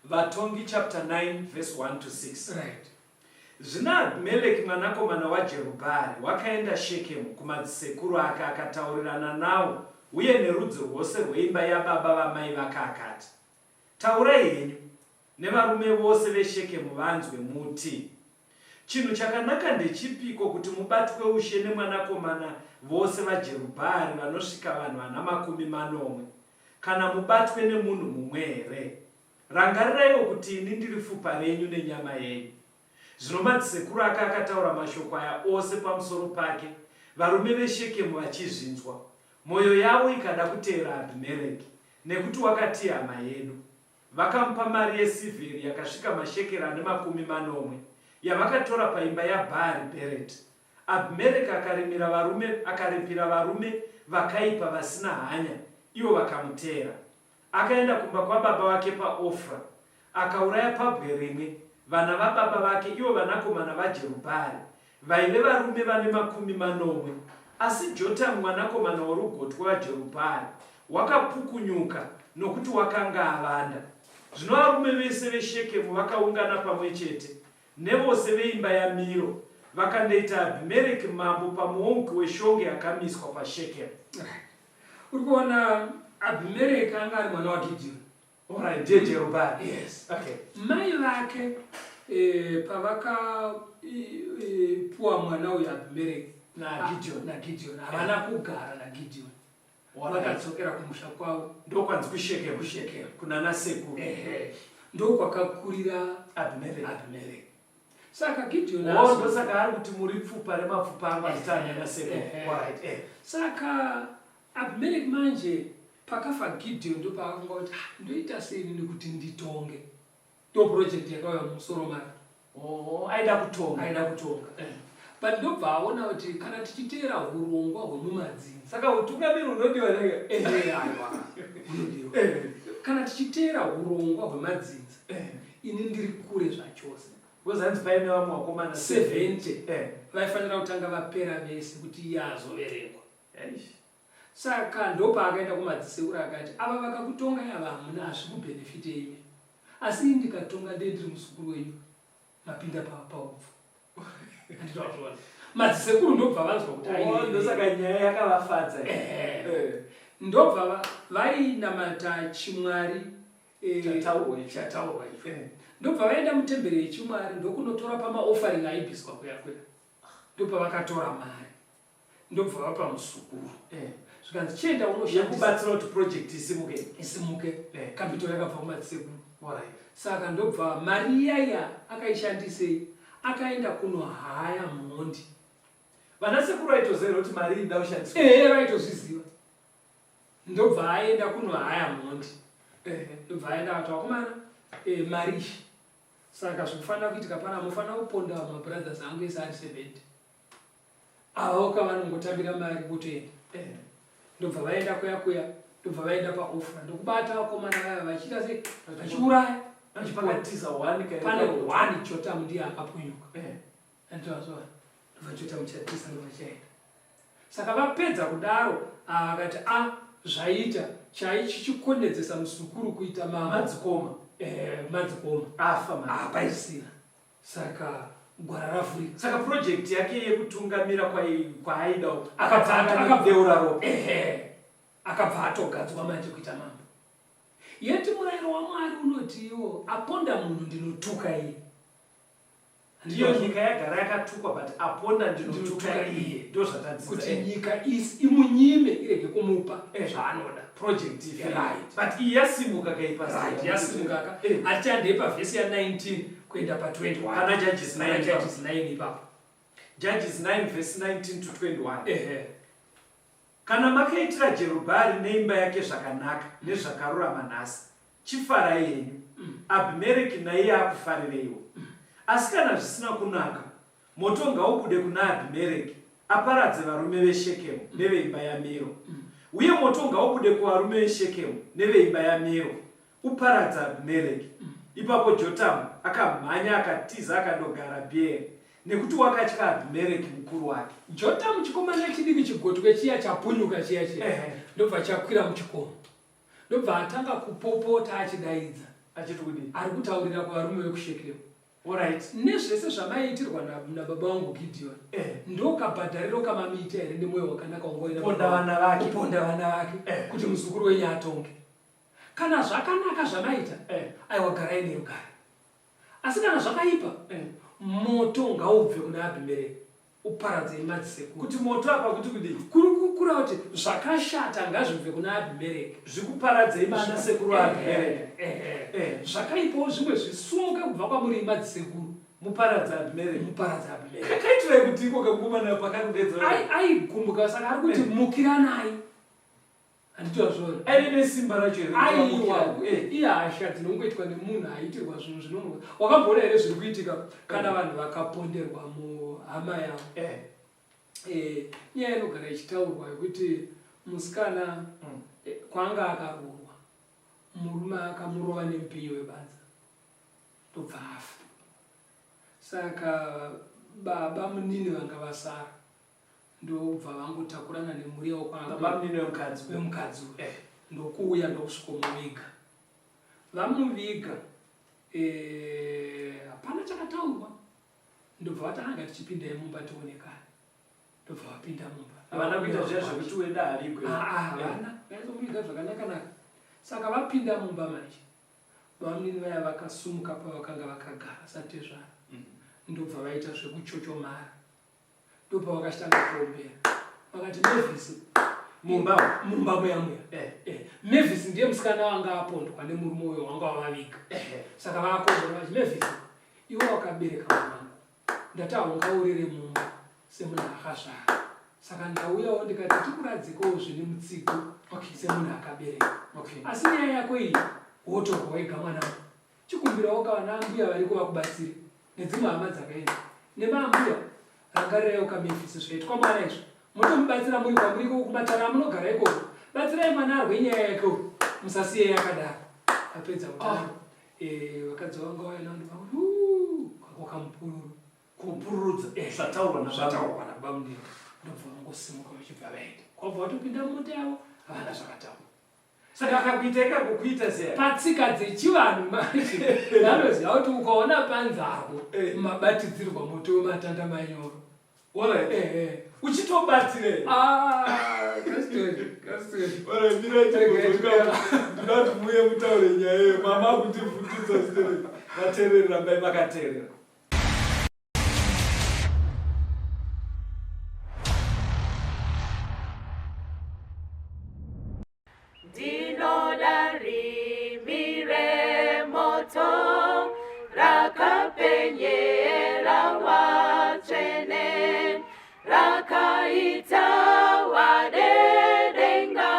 Vatongi chapter 9 verse 1 to 6. Zvino Abhimeleki mwanakomana waJerubhaari wakaenda Shekemu kumadzisekuru ake akataurirana nawo uye nerudzi rwose rweimba yababa vamai vake akati, Taurai henyu, nevarume vose veShekemu vanzwe, muti, Chinhu chakanaka ndechipiko kuti mubatwe ushe nemwanakomana vose vaJerubhaari vanosvika vanhu vana 70, kana mubatwe nemunhu mumwe here? Rangariraiwo kuti ini ndiri fupa renyu nenyama yenyu. Zvino madzisekuru ake akataura mashoko aya ose pamusoro pake, varume veShekemu vachizvinzwa. Mwoyo yavo ikada kuteera Abhimereki, nekuti wakati ihama yedu. Vakamupa mari yesirvheri yakasvika mashekeri ane 60, yavakatora paimba yaBhaari-bhereti. Abhimereki akarimira varume, akaripira varume vakaipa vasina hanya, ivo vakamuteera. Akaenda kumba kwababa vake paOfra, akauraya pabwe rimwe vana vababa vake, ivo vanakomana vaJerubhaari, vaive varume vane 70. Asi Jotamu mwanakomana worugotwe waJerubhaari wakapukunyuka, nokuti wakanga avanda. Zvino varume vese veShekemu vakaungana pamwe chete, nevose veimba yaMiro, vakandoita Abhimereki mambo pamuouki weshongwe yakamiswa paShekemu. Uri kuona Abhimereki anga ari mwana waGidhiyoni. Alright, ndiye Jerubhaari. Yes. Okay. Mai vake pavakapuwa mwana uyu Abhimereki naGidhiyoni, naGidhiyoni havana kugara naGidhiyoni. Vakadzokera kumusha kwavo. Ndokwanzi kuShekemu. KuShekemu. Kuna nasekuru. Ehe. Ndokwakakurira Abhimereki. Abhimereki. Saka Gideon Oh, ndosaka ari kuti muri pfupa remapfupa angu achitaura nasekuru. Alright. Saka Abimelech manje pakafa Gideon ndopaakafunga kuti ah, ndoita sei inini kuti nditonge. Ndo project yakauya mumusoro make. Oh, aida kutonga. Aida kutonga. But ndobva aona kuti kana tichiteera hurongwa hwemumadzinza. Saka utungamiri hunodiwa nega. Ehe, aiwa. Hunodiwa. Kana tichiteera hurongwa hwemadzinza, ini ndiri kure zvachose. Because hanzi paine vamwe vakomana 70 vaifanira kutanga vapera vese kuti iye azoverengwa. Eish. Saka ndopaakaenda kumadzisekuru akati ava vakakutongai ava hamuna hazvikubhenefitei imi. Asi ini ndikatonga ndee ndiri muzukuru wenyu mapinda paupfu. Handitazviona. Madzisekuru ndobva vanzwa kuti Oh, ndosaka nyaya yakavafadza. Ndobva vainamata chimwari Chataurwa icho. Chataurwa icho. Ndobva vaenda mutemberi yechimwari ndokunotora pamaoffering aibviswa kuya kuya. Ndopavakatora mari. Ndobva vapa muzukuru. Zvikanzi chienda unoshandisa. Yekubatsira kuti project isimuke. Isimuke. Capital yakabva kumadzisekuru. Alright. Saka ndobva mari iyaya akaishandisei? Akaenda kunohaya mhondi. Vanasekuru vaitoziva kuti mari ida kushandiswa. Ehe, vaitozviziva. Ndobva aenda kunohaya mhondi. Ndobva aenda akati vakomana, mari iyi. Saka zvikufanira kuitika pana mufanira kuponda mabrothers angu ese ari 70. Ava vanongotambira mari votoenda. Ndobva vaenda kuya kuya, ndobva vaenda paOfra, ndokubata vakomana vaya vachiita sei? Vachiuraya. Vachipakatiza one kaenda. Pane one Jotamu ndiye akapunyuka. Anditazwa. Ndobva Jotamu chatisa ndobva chaenda. Saka vapedza kudaro, vakati a zvaita chaichichikonedzesa muzukuru kuita mama. Madzikoma. Madzikoma. Afa manje. Paisina. Saka gwara ravhurika. Saka project yake yekutungamira kwaaida Akabva kudeura ropa. Ehe. Akabva atogadzwa manje kuita mambo. Yeti murayiro waMwari unoti iwo aponda munhu ndinotuka iye. Ndiyo nyika yagara yakatukwa, but aponda ndinotuka Ndinotuka iye. iye. Ndo zvatadzidza. Kuti nyika imunyime irege kumupa zvaanoda. Project ife. Right. But iyi yasimuka kaipa. Right, yasimuka ka. Atihandei pavhesi ya 19 kuenda pa 21. Pana Judges 9. Pana Judges 9 ipapo. Judges 9 verse 19 to 21. Kana makaitira Jerubhaari neimba yake zvakanaka nezvakarurama nhasi, chifarai henyu. Abhimereki naiye akufarireiwo. Asi kana zvisina kunaka, moto ngaubude kuna Abhimereki, aparadze varume veShekemu neveimba yaMiro. Uye moto ngaubude kuvarume veShekemu neveimba yaMiro, uparadze Abhimereki. Ipapo Jotamu akamhanya akatiza akandogara Bheeri, nekuti wakatya Abhimereki mukuru wake. Jotamu chikomana chidiki chigotwe chiya chapunyuka chiya chiya. Ndobva chakwira muchikomo. Ndobva atanga kupopota achidaidza. Achiti kudii? Ari kutaurira kuvarume vekuShekemu. Alright. Nezvese zvamaiitirwa nababa vangu Gideon. Ndokabhadhariro kamamiita here nemwoyo wakanaka wangu Kuponda vana vake. Kuponda vana vake. Kuti muzukuru wenyu atonge. Kana zvakanaka zvamaita, aiwa garai nerugare. Asi kana zvakaipa, moto ngaubve kuna Abhimereki uparadze madzisekuru. Kuti moto apa kuti kudii? Kuri kukura kuti zvakashata ngazvibve kuna Abhimereki. Zvikuparadzei manasekuru aAbhimereki. Zvakaipawo zvimwe zvisumuke kubva kwamuri madzisekuru. Muparadzi Abimereki. Muparadzi Abimereki. Kakaitirai kuti iko kakomana pakakudedzera. Aigumbuka saka ari kuti eh. mukiranai. Handiti wazviona? Aive nesimba racho here? Aiwa, eh. ihasha dzinongoitwa nemunhu aitirwa zvinhu zvinomu. Wakamboona here zviri kuitika kana eh. vanhu vakaponderwa muhama yavo? Eh. Eh, nyaya inogara ichitaurwa yekuti musikana mm. eh, kwaanga akaroorwa murume akamurova nemupinyi webadza ndobva afa saka baba munini vanga vasara ndobva vangotakurana nemhuri yavo kwabamunini wemukadzi wemukadzi eh. ndokuuya ndokusvikomuviga vamuviga eh, hapana chakataurwa ndobva vati anga tichipindai mumba tionekane ndobva vapinda mumba havana kuita zviya zvekuti weda havigwe ah, ah, havana vaitomuviga zvakanaka-naka saka vapinda mumba manje Bamunini vaya vakasumuka pavakanga vakagara satezvara mm. ndobva vaita zvekuchochomara ndopavakachitanga kuombera vakati Mavis mumba mumba muya muya eh. Eh. Mavis ndiye musikana wanga apondwa nemurume uyo wanga wavaviga eh. Saka vakombera vachi Mavis iwe wakabereka mwanangu ndati haungaurire mumba semunhu akazvara saka ndauyawo ndikati tikuradzikewo zvine mutsigo okay. semunhu akabereka okay. Asi nyaya yako iyi wotorwa wega mwanangu chikumbirawo kana ambuya variko vakubatsire nedzimwe hama dzakaenda nemaambuya rangariraiwo kamefisi zvaitwa mwana izvo motomubatsira muri kwamuri ikoko kumatara amunogara ikoko batsirai mwana arwe nyaya yake uko musasiye yakadaro apedza kudaro oh. Eh, vakadzi vanga vauya navo ndobva kamupururu kupururudza eh, zvataurwa zvataurwa nabamunini ndobva vangosimuka vachibva vaenda kwabva vatopinda mumota yavo havana zvakataurwa saka akakuita ikako kuita sei patsika dzechivanhu manje vanoziva kuti ukaona panzarwo eh. mabatidzirwa moto wematanda manyoro Alright. Eh, eh. Uchitobatsire. Ah, kastori, kastori. Alright, mira chikuzoka. Ndinoda kuti muuye mutaure nyaya iyo. Mama akutivhundutsa story. Vateereri rambai makateerera. Ndinoda rimi remoto rakapenyera watsvene rakaita wadedenga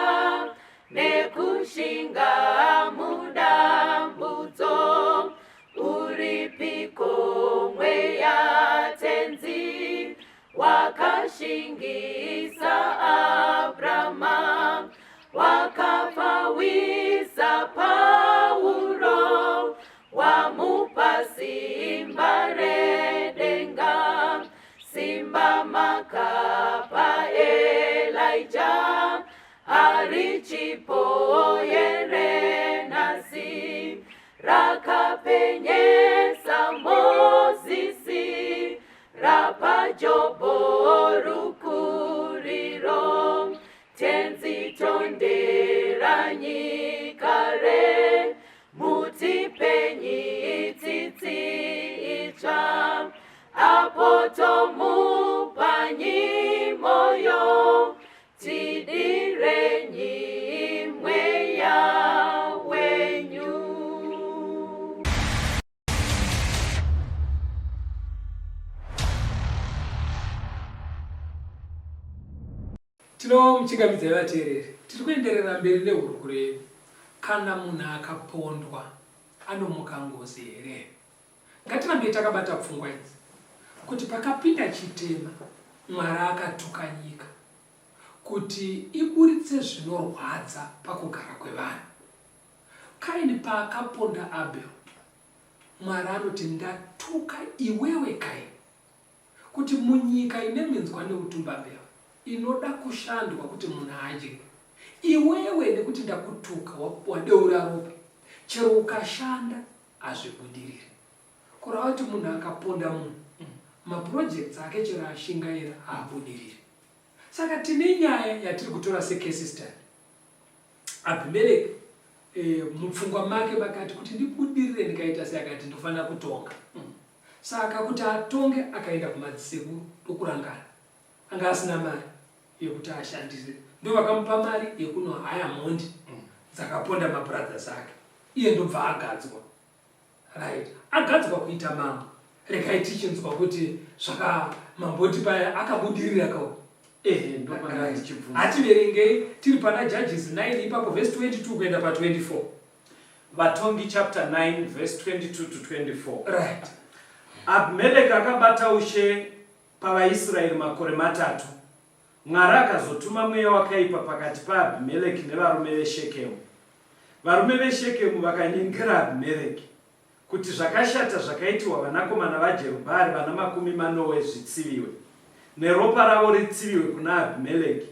nekushinga mudambudzo uripiko mweya tenzi Wakashingisa Abrama, wakapfawisa Pauro, wamupa simba redenga, simba makapa Elijah, harichipo here nhasi, rakapenyesa Mozisi, Rapa Jobho rukuriro, Tenzi tondera nyika re, mutipenyi tsitsi itsva, apo tomupa nyimoyo, Tidirenyi mweya wenyu. Tinomuchingamidzai vateereri, tiri kuenderera mberi nehurukuro yedu. Kana munhu akapondwa anomuka ngozi here? Ngatirambei takabata pfungwa idzi kuti pakapinda chitema Mwari akatuka nyika kuti iburitse zvinorwadza pakugara kwevanhu. Kaini paakaponda Abel, Mwari anoti ndatuka iwewe Kaini kuti munyika ine minzwa neutumbambeva inoda kushandwa kuti munhu adye, iwewe nekuti ndakutuka wadeura ropa, chero ukashanda hazvibudirire. Kureva kuti munhu akaponda munhu maprojects ake chero ashingaira haabudirire. Saka tine nyaya yatiri kutora secase study. Abhimereki e, mupfungwa make makati kuti ndibudirire ndikaita sei akati ndofanira kutonga. Saka kuti atonge akaenda kumadzisekuru ndokurangana. Anga asina mari yekuti ashandise. Ndovakamupa mari yekunohaya mhondi dzakaponda mabrothers ake. Iye ndobva agadzwa. Right. Agadzwa kuita mambo. Regai tichinzwa kuti zvaka mamboti paya akabudirira kawo. Ehe, ndopanga ndichibvunza. Hativerengei tiri pana Judges 9 ipapo verse 22 kuenda pa 24. Vatongi chapter 9 verse 22 to 24. Right. Abhimeleki akabata ushe pavaIsraeri makore matatu. Mwari akazotuma mweya wakaipa pakati paAbhimeleki nevarume veShekemu. Varume veShekemu vakanyengera Abhimereki, kuti zvakashata zvakaitirwa vanakomana vaJerubhaari vana 90 zvitsiviwe, neropa ravo ritsiviwe kuna Abhimeleki,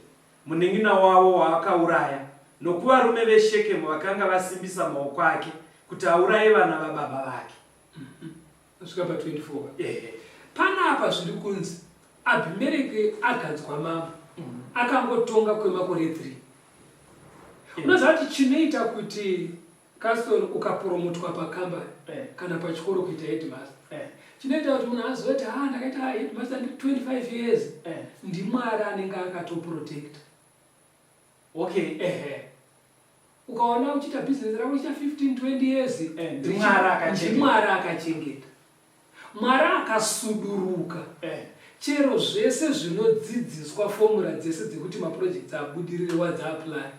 munin'ina wavo waakauraya, nokuvarume veShekemu vakanga vasimbisa maoko ake kuti auraye vana vababa vake. Kusvika pa 24. Ehe. Panapa zviri kunzi Abhimereki agadzwa mambo akangotonga kwemakore 3. Unoziva kuti chinoita kuti Caston ukapromotwa pakambani kana pachikoro kuita headmaster chinoita kuti munhu azive kuti ha ndakaita headmaster ndiri 25 years ndiMwari anenge akatoprotecta. Okay. Ehe. Ukaona uchiita business rako uchiita 15 20 years ndiMwari akachengeta. ndiMwari akachengeta. Mwari akasuduruka. Chero zvese zvinodzidziswa formula dzese dzekuti maprojects abudirire wadza-apply.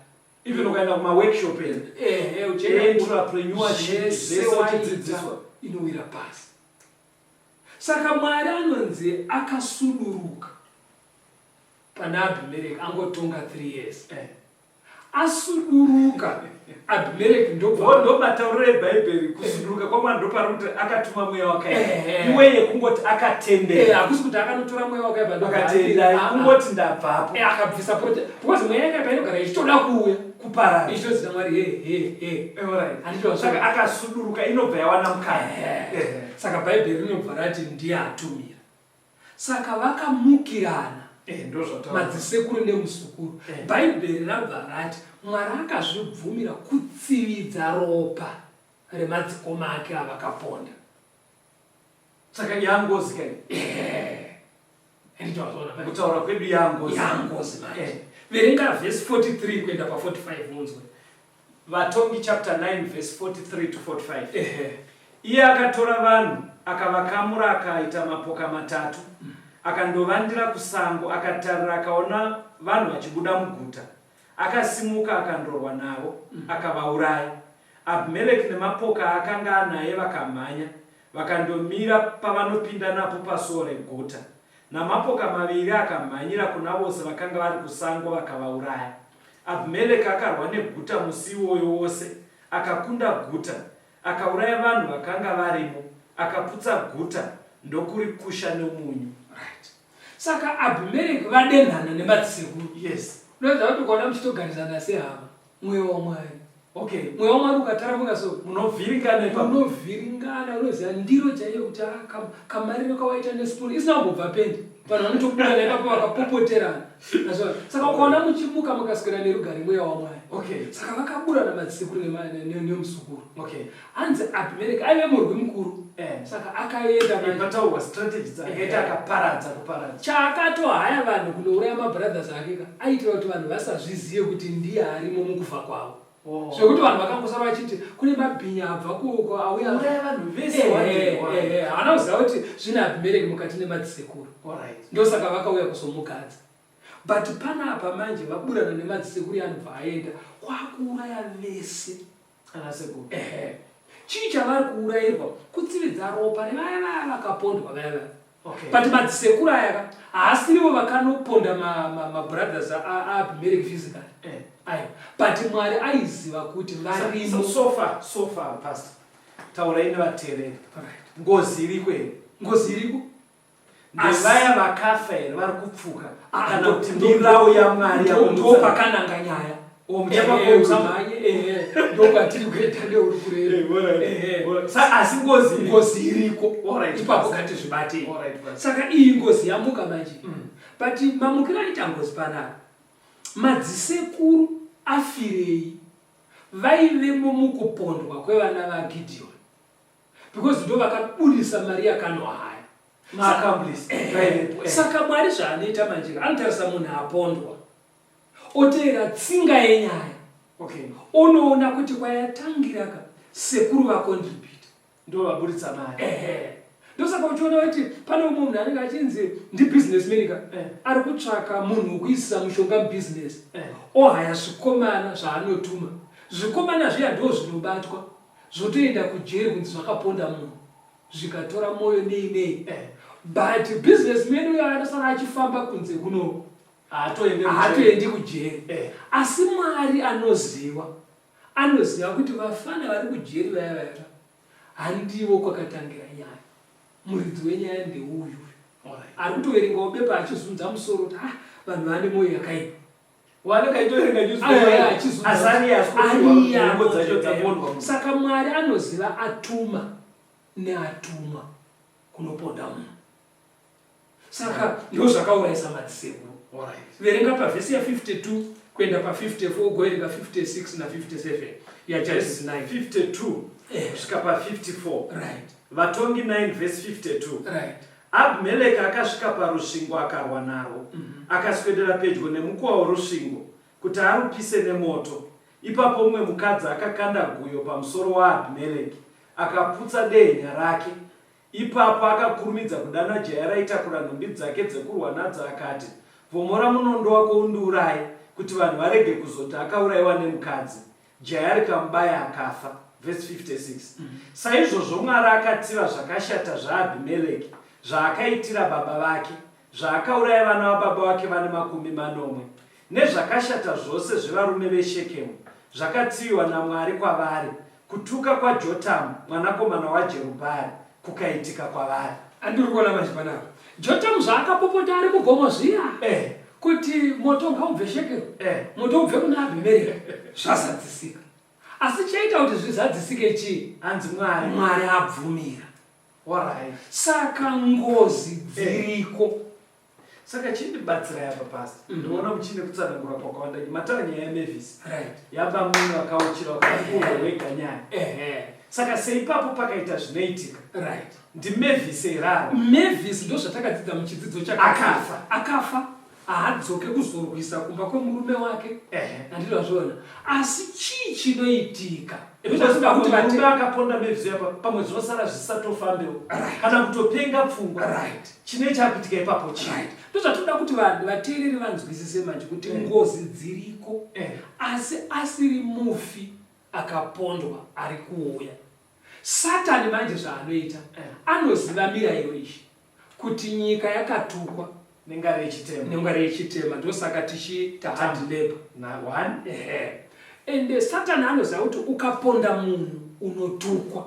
Even ukaenda kumaworkshop Ehe, uchienda entrepreneurship zvese zvese waita uchidzidziswa. inowira pasi. Saka Mwari anonzi akasuduruka pana Abhimereki angotonga 3 years. Asuduruka Abhimereki ndobva Ndo matauriro eBhaibheri, kusuduruka kwaMwari ndopari kuti akatuma mweya wakaipa. Iwe yekungoti akatendera. Hakusi kuti akanotora mweya wakaipa ndobva Akatenda, apinda. kungoti ndabvapo. Akabvisa project because mweya yakaipa inogara ichitoda kuuya Kuparara. Ichitozita Mwari he he he. Alright. Handiti wazviona? Saka akasuduruka inobva yawana mukana. Saka Bhaibheri rinobva rati ndiye atumira. Saka vakamukirana. Ndozvataura. Madzisekuru nemuzukuru. Bhaibheri rabva rati Mwari akazvibvumira kutsividza ropa remadzikoma ake avakaponda. Saka yangozi kai? Handiti wazviona manje? Kutaura kwedu yangozi. Yangozi manje. Verenga verse 43 kuenda pa 45 unzwe. Vatongi chapter 9 verse 43 to 45. Iye akatora vanhu akavakamura akaita mapoka matatu, akandovandira kusango, akatarira akaona vanhu vachibuda muguta. Akasimuka akandorwa navo, akavauraya. Abhimeleki nemapoka aakanga anaye vakamhanya, vakandomira pavanopinda napo pasuo reguta. Namapoka maviri akamhanyira kuna vose vakanga vari kusango vakavauraya. Abhimeleki akarwa neguta musi iwoyo wose, akakunda guta, akauraya vanhu vakanga varimo, akaputsa guta, ndokurikusha nomunyu. Right. Saka Abhimereki vadenhana nemadzisekuru. Yes. Unoziva kuti ukaona muchitogarisana sehama, mweya waMwari. Okay. Mweya waMwari ukataramuka so, Munovhiringana ipapo. Munovhiringana, unoziva ndiro chaiyo kuti kamariro kawaita nespoon isina kumbobva pendi. Vanhu vanotoburana ipapo vakapopoterana. Saka ukaona muchimuka mukaswera nerugare mweya waMwari. Okay. Saka vakaburana madzisekuru nemuzukuru. Okay. Hanzi Abhimereki aive murwi mukuru. Saka akaenda manje. Pataurwa strategy dzakaita akaparadza kuparadza. Chaakatohaya vanhu kunouraya mabrothers ake ka, aiitira kuti vanhu vasazvizive kuti ndiye arimo mukufa kwavo. Zvekuti vanhu vakangosara vachiti kune mabhinya abva kuko auya. Uraya vanhu vese one day, one. Haana kuziva kuti zvine Abhimereki mukati nemadzisekuru. Alright. Ndosaka vakauya kuzomugadza. But panapa manje vaburana nemadzisekuru anobva aenda kwakuuraya vese. Ana sekuru. Chii chavari kuurayirwa? Kutsividza ropa revaya vaya vakapondwa vaya vaya. Okay. But madzisekuru aya ka haasirivo vakanoponda mabrothers aAbhimereki physically. Aiwa. But Mwari aiziva kuti varimo. So far, so far, Pastor, taurai nevateereri. Right. Ngozi iriko here? Ngozi iriko. Ndevaya vakafa here vari kupfuka? Kana kuti Mirau mirau yaMwari yakumutsa? Ndopakananga nyaya. Oh, muchapa konzi. Usamhanye, ndokwatiri kuenda neuri kureva. Asi ngozi iriko. Ngozi iriko. Alright, Ipapo Pastor. ngatizvibatei. Alright, Pastor. Saka iyi ngozi yamuka manje. But mamukiro aita ngozi panapa, madzisekuru afirei vaivemo mukupondwa kwevana vaGideon, because ndo vakabudisa mari yakanohaya. Maaccomplice. Vaivepo, Saka Mwari zvaanoita manje, anotarisa munhu apondwa, oteera tsinga yenyaya. Okay. Onoona kuti kwayatangira ka sekuru vacontribute. Ndo vaburitsa mari. Ndosaka uchiona kuti pane umwe munhu anenge achinzi ndibusinessman ka, Eh. ari kutsvaka munhu wekuisisa mushonga mubusiness. Eh. Ohaya zvikomana zvaanotuma. Zvikomana zviya ndo zvinobatwa zvotoenda kujeri kunzi zvakaponda munhu, zvikatora mwoyo nei nei. But businessman uyo anosara achifamba kunze kuno, Haatoende kujeri. Haatoendi kujeri. Asi Mwari anoziva kuti vafana vari kujeri vaya vaya handivo kwakatangira nyaya. Muridzi wenyaya ndeuyu ari kutoverengawo bepa achizunza musoro kuti, ah, vanhu vane mwoyo yakaipa. Wanenge aitoverenga Aya, newspaper. achizunza. Asi ariye Ariye asikupiwa dzacho anotoverenga. dzapondwa. Saka Mwari anoziva atuma neatumwa kunoponda munhu. Saka ndo zvakaurayisa madzisekuru. Verenga pavhesi ya52 kuenda pa54, ugoverenga 56 na57 yaJudges 9. 52 kusvika pa54. Vatongi 9 vhesi 52. Abhimeleki akasvika parusvingo akarwa narwo. Akaswedera pedyo nemukuwa worusvingo kuti arupise nemoto. Ipapo mumwe mukadzi akakanda guyo pamusoro waAbhimeleki, akaputsa dehenya rake. Ipapo akakurumidza kudana jaya raitakura nhumbi dzake dzekurwa nadzo akati, "Vhomora munondo wako undiuraye, kuti vanhu varege kuzoti akaurayiwa nemukadzi." Jaya rikamubaya akafa. Vhesi 56. Saizvozvo Mwari akatsiva zvakashata zvaAbhimeleki zvaakaitira baba vake, zvaakauraya vana vababa vake vane 70, nezvakashata zvose zvevarume veShekemu zvakatsiviwa naMwari kwavari, kutuka kwaJotamu mwanakomana waJerubhaari kukaitika kwavari. Andiri kuona manje panapa Jotamu zvaakapopota ari mugomo zviya kuti moto ngaubve Shekemu, moto ubve kuna Abhimereki, zvazadzisika. Asi chaita kuti zvizadzisike chii? Hanzi Mwari. Mwari abvumira. Saka ngozi dziriko. Saka chindibatsirai apa, Pastor. Ndinoona muchine kutsanangura kwakawanda. Mataura nyaya yaMavis, yaba munhu akauchira wakafuura wega nyaya. Saka seipapo pakaita zvinoitika, ndiMavis eraro? Mavis ndo zvatakadzidza muchidzidzo chaka. Akafa. Akafa, haadzoke kuzorwisa kumba kwemurume wake. Handinozviona, asi chii chinoitika? Because kuti murume akaponda Mavis apa, pamwe zvinosara zvisatofambewo kana kutopenga pfungwa. Chine chakuitika ipapo chii? Right, ndozvatinoda kuti vanhu vateereri vanzwisise manje kuti ngozi dziriko, asi asiri mufi akapondwa ari kuuya. Satani manje zvaanoita, anoziva mirayiro iyi kuti nyika yakatukwa nengari yechitema. Nengari yechitema, ndosaka tichiita hard labor. Na one. Ehe, ende Satani anoziva kuti ukaponda munhu unotukwa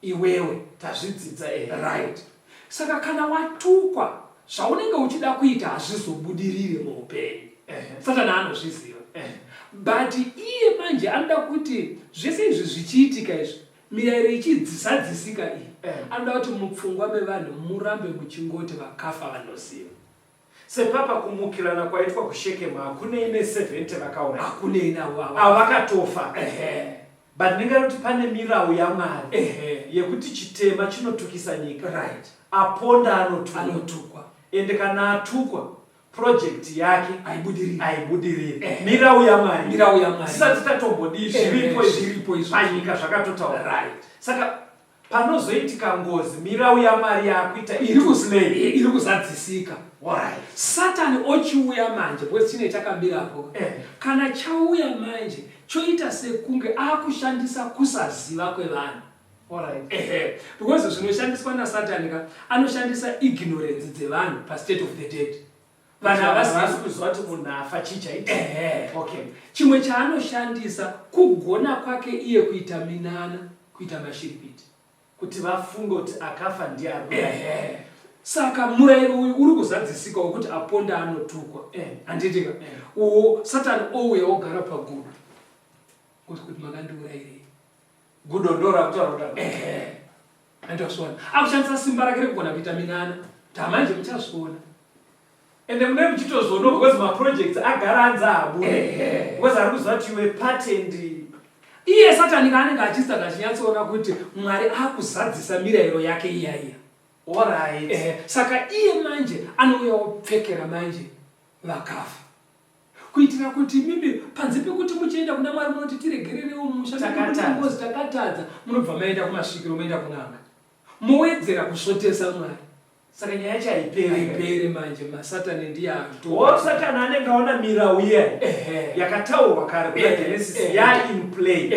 iwewe. Tazvidzidza, ehe. Right, saka kana watukwa, zvaunenge uchida kuita hazvizobudirire muupenyu. Satani anozviziva, but iye manje anoda kuti zvese izvi zvichiitika izvi, mirayiro ichidzisadzisika iyi, anoda kuti mupfungwa mevanhu murambe muchingoti vakafa vanoziva. Sepapa kumukirana kwaitwa kuShekemu hakunei ne70 vakauraya. Hakunei navo ava. Ava vakatofa. But ndingari kuti pane mirau yaMwari yekuti chitema chinotukisa nyika. Aponda anotukwa. Anotukwa. Ende kana atukwa, project yake haibudiriri. Haibudiriri. Mirau yaMwari. Mirau yaMwari. Tisati tatombodii, zviripo izvi. Zviripo izvo. Panyika zvakatotaura. Saka panozoitika ngozi, mirau yaMwari yaakuita iri iri iri kuzadzisika. Satani ochiuya manje because chine chakamirapo. Kana chauya manje, choita sekunge akushandisa kusaziva kwevanhu. Ehe, because zvinoshandiswa naSatani ka, anoshandisa ignorance dzevanhu pastate of the dead. Vanhu havasi havasi kuziva kuti munhu afa chii chaitika. Ehe. Chimwe chaanoshandisa kugona kwake iye kuita minana, kuita mashiripiti, kuti vafunge kuti akafa ndiye ari. Ehe, saka murayiro uyu uri kuzadzisika wekuti aponda anotukwa, handitika? Uwo Satani ouya ogara pagudo kuti makandiurayirei. Gudo ndo rakutaura kuti Ehe, andozviona akushandisa simba rake rekugona kuita minana tamanje muchazviona. Ende mune muchitozoona because maprojects agara anzi ahabude because ari kuziva kuti iwe patent. Iye Satani kaanenge achisaka achinyatsoona kuti Mwari akuzadzisa mirayiro yake iya iya. Ehe, saka iye manje anouya opfekera manje vakafa kuitira kuti mimi panze pekuti muchienda kuna Mwari munoti tiregererewo musha. Takatadza. Ngozi, takatadza, munobva maenda kumasvikiro, moenda kun'anga. Mowedzera kusvotesa Mwari. Saka nyaya yacho haiperi. Haiperi manje, masatani ndiye ato. Wo Satani anenge aona mirau iya yakataurwa kare kuna Genesis ya in play.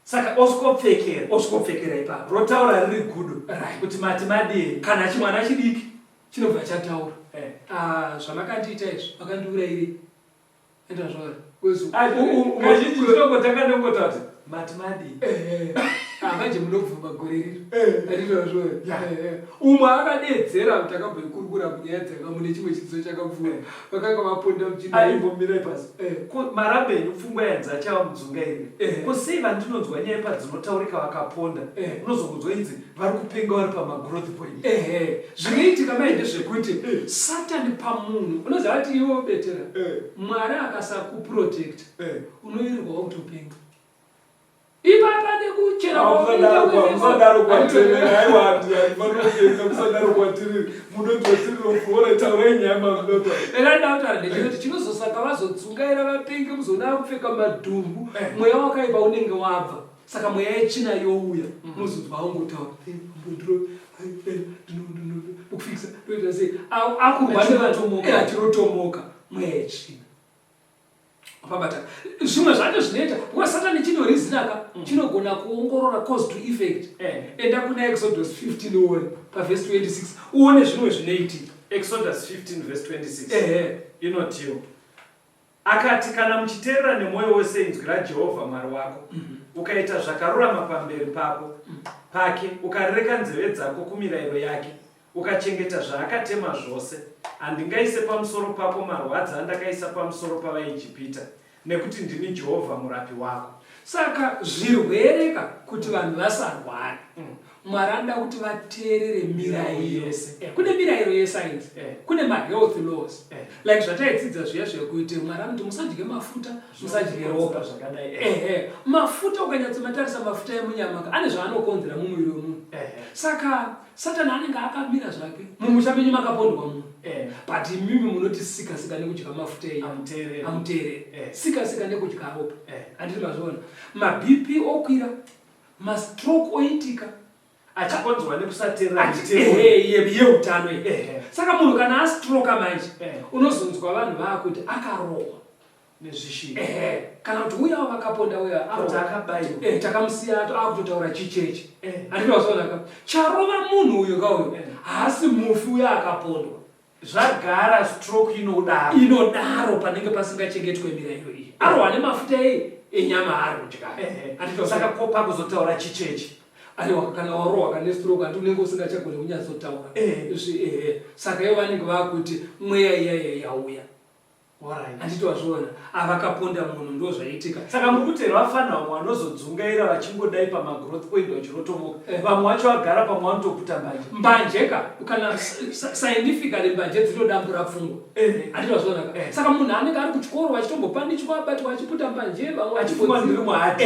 Saka osikopfekera. Osikopfekera ipapo. Rotaura riri gudo. Kuti mati madii. Kana chimwana chidiki chinobva chataura. Ah, zvamakandiita izvi, makandiurairei? Enda zvauri. Kazhinji tinongotanga nongotaura kuti mati madii. Ah, manje munobvuma gore rino. Andizvazvo. Umwe akadeedzera takamboikurukura munyaya dzanga mune chimwe chidzidzo chakapfuura. Vakanga vaponda muchinda. Aimbomirai pasi. Ko maramba enyu pfungwa yanzi achava mudzungairira. Ko sei vandinonzwa nyaya padzinotaurika vakaponda unozongonzwa inzi vari kupenga vari pamagrowth point. Ehe, zvinoitika mai ndezvekuti Satani pamunhu unoziva kuti iwe ubetera Mwari akasakuprotecta unoirirwa wakutopenga ipapa nekuchera musadaro kwatiri aiwa handifanira musadaro kwatiri munonzwa taurai nyaya mamunotaura. Era ndakutaura ndechekuti chinozosaka vazodzungaira vapenge muzoona vakupfeka madhumbu mweya wakaipa unenge wabva. Saka mweya yetsvina youya unozonzwa aungotaura ndikufikisa ndoita sei akurwa nevanhu achirotomoka mweya yetsvina pabata zvimwe zvacho zvinoita because Satani chinorizinaka chinogona kuongorora cause to effect. Enda kuna Exodus 15 uone pavhesi 26 uone zvimwe zvinoitika. Exodus 15 verse 26 inotiwo, Akati, Kana muchiteerera nemwoyo wose inzwi raJehovha Mwari wako, ukaita zvakarurama pamberi pako, pake, ukarereka nzeve dzako kumirayiro yake, ukachengeta zvaakatema zvose, handingaise pamusoro pako marwadzo andakaisa pamusoro pavaIjipita, nekuti ndini Jehovha murapi wako. Saka zvirwere ka kuti vanhu vasarware, Mwari anoda kuti vateerere mirayiro yese. Kune mirayiro yesainzi, kune mahealth laws, like zvataidzidza zviya zvekuti Mwari anoti musadye mafuta, musadye ropa. Zvakadai. Ehe, mafuta ukanyatsomatarisa mafuta emunyama ka ane zvaanokonzera mumuviri wemunhu. Saka Satani anenge akamira zvake mumusha menyu makapondwa munhu, but imimi munoti sika sika nekudya mafuta enyama, Amuteereri. Amuteereri. Sika sika nekudya ropa. Handiti mazviona? MaBP okwira, mastroke oitika achikonzerwa nekusateerera mitemo yeutano iyi. Saka munhu kana astroka manje, unozonzwa vanhu vaakuti akarohwa nezvishiri. Kana kuti uyawo vakaponda uya kuti akabaiwa. Takamusiya akutotaura chichechi. Handiti wazviona ka? Charova munhu uyu ka uyu haasi mufi uya akapondwa. Zvagara stroke inodaro. Inodaro panenge pasingachengetwe mirayiro iyi. Arohwa nemafuta ei enyama ari kudya. Handiti Saka ko pakuzotaura chichechi? Aiwa, kana warohwa kane stroke handi unenge usingachagoni kunyatsotaura. Ehe. Saka ivo vanenge vakuti mweya iya iya yauya. Handiti wazviona? Avakaponda munhu ndo zvaitika. Saka muri kuti here vafana vamwe vanozodzungaira vachingodai pamagrowth point vachirotomoka, vamwe vacho vagara pamwe vanotoputa mbanje? Mbanje ka, kana scientifically mbanje dzinodambura pfungwa. Handiti wazviona ka? Saka munhu anenge ari kuchikoro vachitombopanichwa abatwa achiputa mbanje, vamwe achifunga ndiri muhadhi.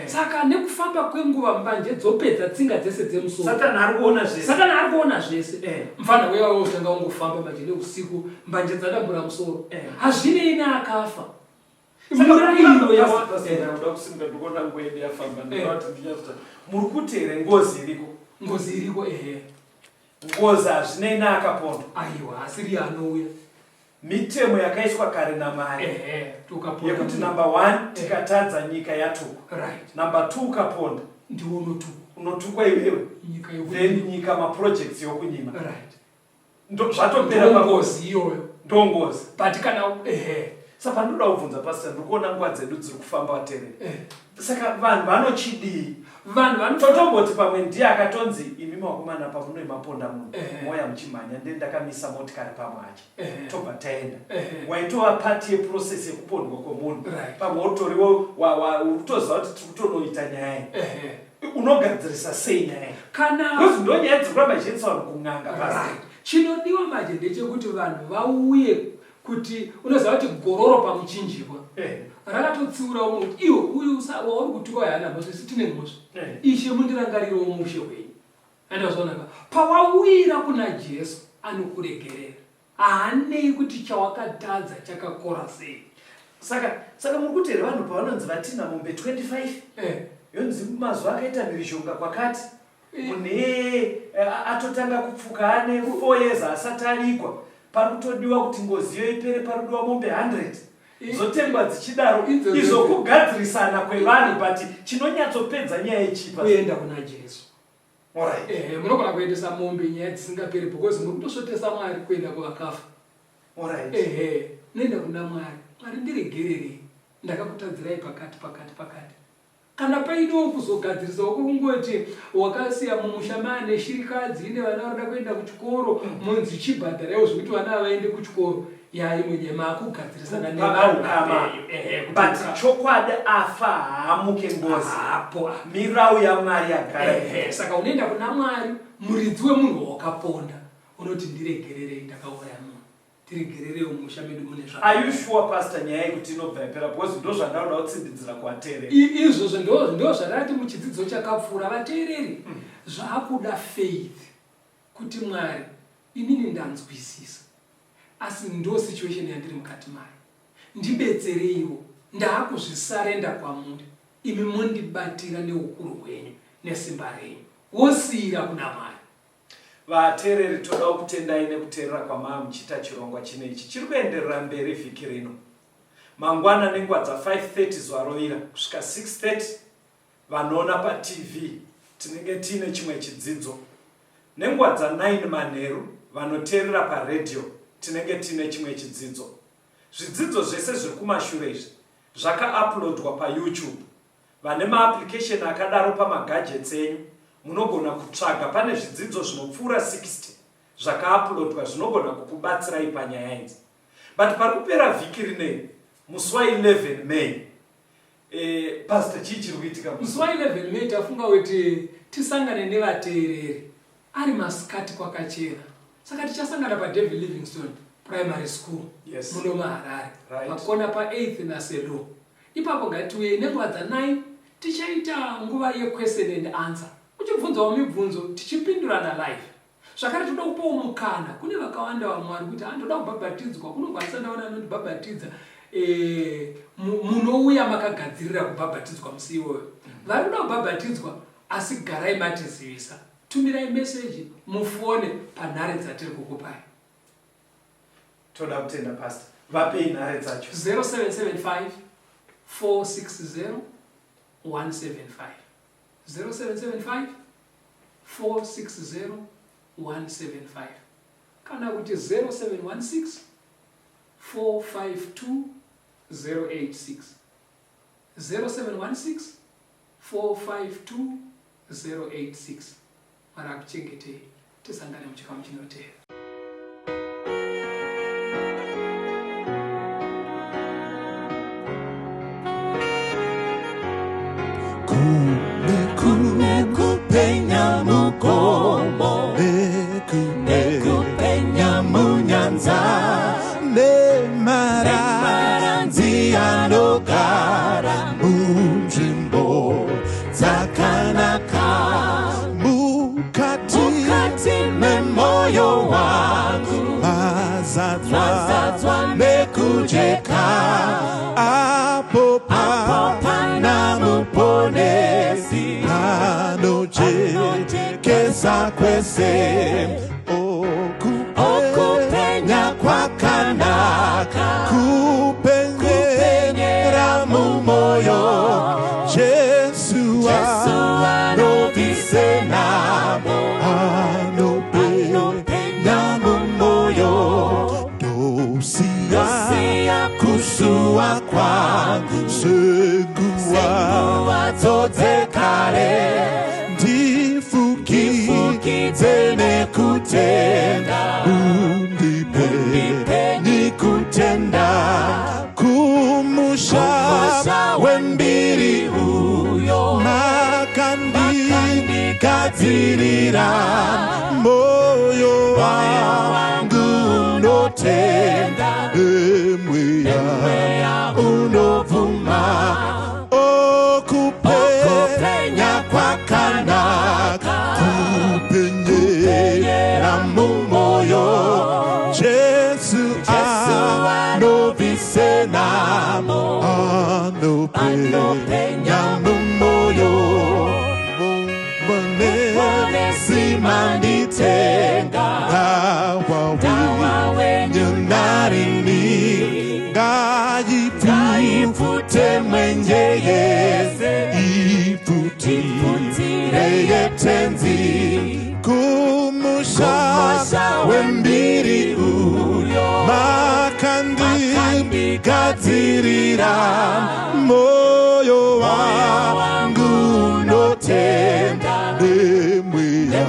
Saka nekufamba kwenguva mbanje dzopedza tsinga dzese dzemusoro. Satani ari kuona zvese. Satani ari kuona zvese. Mfana uya wotanga ungofamba manje neusiku mbanje dzadambura musoro. Hazvinei neakafa. Murayiro yawa. Ndakuda kusimuka ndikuona nguva yedu yafamba, ndinoda kuti ndinyatsotaura. Muri kuti here ngozi iriko? Ngozi iriko ehe. Ngozi hazvinei neakaponda. Aiwa, asiri anouya. Mitemo yakaiswa kare naMwari yekuti number 1 tikatadza nyika yatukwa. Number 2 ukaponda ndiwe unotukwa. Unotukwa iwewe. Nyika yokunyima. Then nyika maprojects yokunyima. Zvatopera Ndo ngozi iyoyo. Ndo ngozi. But kana ehe. Saka pandinoda kubvunza pastor, ndiri kuona nguva dzedu dziri kufamba vatereri. Saka vanhu vanochidii? Vanhu vano Totomboti pamwe ndiye akatonzi imi makomana pamunoimaponda munhu moya muchimhanya ndiye ndakamisa motikari pamwacha. Tobva taenda. Waitova part yeprocess yekupondwa kwemunhu. Pamwe utoriwo uri kutoziva kuti tiri kutonoita nyaya iyi. Unogadzirisa sei nyaya iyi? Kana Because ndo nyaya dziri kuramba ichiendesa vanhu kun'anga pastor. Chinodiwa manje ndechekuti vanhu vauye kuti unoziva kuti gororo pamuchinjikwa rakatotsiura umwe kuti iwe uyu wauri kutuka uyu haana mhosva, isu tine mhosva. Ishe mundirangarirewo muushe hwenyu. Ende wazviona ka? Pawawira kuna Jesu anokuregerera. Haanei kuti chawakatadza chakakora sei. Saka muri kuti here vanhu pavanonzi vatinha mombe 25 yonzi mazuva akaita mhirizhonga kwakati. Munhu iyeye atotanga kupfuka ane 4 years asati avigwa. Pari kutodiwa kuti ngozi iyo ipere parikudiwa mombe 100 dzotengwa dzichidaro. Izvo kugadzirisana kwevanhu but chinonyatsopedza nyaya ichipa kuenda kuna Jesu. Alright. Ehe, munogona kuendesa mombe nyaya dzisingaperi because muri kutosvotesa Mwari kuenda kuvakafa. Alright. Ehe, noenda kuna Mwari. Mwari ndiregererei. Ndakakutadzirai pakati pakati pakati. Kana paidiwo kuzogadzirisawo kungoti wakasiya mumusha maane shirikadzi ine vana varikuda kuenda kuchikoro monzi chibhadharaiwo zvekuti vana ava vaende kuchikoro yaimwe nyaya makugadzirisana nevanhu vapenyu. Ehe, kuti But chokwadi afa haamuke ngozi. Haapo. Mirau yaMwari yagara. Ehe, saka unoenda kuna Mwari muridzi wemunhu wawakaponda unoti ndiregererei ndakauraya munhu. Tiregererewo mumusha medu mune zva. Are you sure pastor nyaya yekuti inobva yapera because ndozvandakuda kutsindidzira kuvateereri. Izvozvo ndo ndo zvandati muchidzidzo chakapfuura vateereri zvakuda faith kuti Mwari inini ndanzwisisa asi ndo situation yandiri mukati mayo ndibetsereiwo ndakuzvisarenda kwamuri imi mondibatira neukuru hwenyu nesimba renyu wosiira kuna Mwari. Vateereri toda kukutendai nekuteerera kwamaa muchiita chirongwa chino ichi chiri kuenderera mberi vhiki rino. Mangwana nenguva dza 5:30 zuva rovira kusvika 6:30 vanoona paTV tinenge tiine chimwe chidzidzo. Nenguva dza 9 manheru vanoteerera paradio tinenge tiine chimwe chidzidzo. Zvidzidzo zvese zviri kumashure izvi zvakauploadwa paYouTube. Vane maapplication akadaro pamagadgets enyu munogona kutsvaga pane zvidzidzo zvinopfuura 60 zvakauploadwa zvinogona kukubatsirai panyaya idzi. But pari kupera vhiki rineri musi wa 11 May eh, Pastor chii chiri kuitika musi wa 11 May tafunga kuti tisangane nevateereri ari masikati kwakachena saka tichasangana paDavid Livingstone Primary School yes. muno muHarare right. pakona pa8 naSelo Ipapo ngatiuyei nenguva dza 9 tichaita nguva ye question and answer uchibvunzawo mibvunzo tichipindurana live. Zvakare toda kupawo mukana kune vakawanda vamwe vari kuti ah ndoda kubhabhatidzwa kunobva ndisati ndaona anondibhabhatidza eh, munouya makagadzirira kubhabhatidzwa musi iwoyo. Vari kuda kubhabhatidzwa asi garai matizivisa. Tumirai message mufone panhare dzatiri kukupai. Toda kutenda pastor. Vapei nhare dzacho. 0775 460 175 0775 460 175 kana kuti 0716 452 086 0716 452 086 Mwari akuchengetei tisangane muchikamu chinoteera. Kune kupenya mugomo nekupenya munyanza nemaranzi anogara munzvimbo dzakanaka mukati mukati memoyo wangu mazadzwa nekujeka apo pana muponesi anojekesa kwese okupenya kwakanaka kupenyera mumoyo Jesu anobvise nhamo anopenya mumoyo ndosiya kusuwa kwangu senguva dzekare ndifukidze nekutenda undipe nikutenda kumusha wembiri uyo makandigadzirira moyo wangu unotenda emweya unobvuma okupenya kwakanaka kupenyera mumoyo Jesu anobvise nhamo anopenya mumoyo mupone Tipfutirei Tenzi kumusha wembiri uyo makandigadzirira. Moyo wangu unotenda nemweya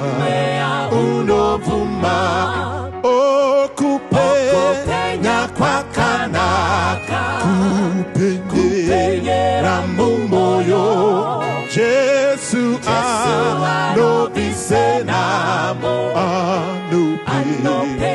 unobvuma. Okupenya kwakanaka kupenyera mumoyo. Jesu anobvise nhamo, anope.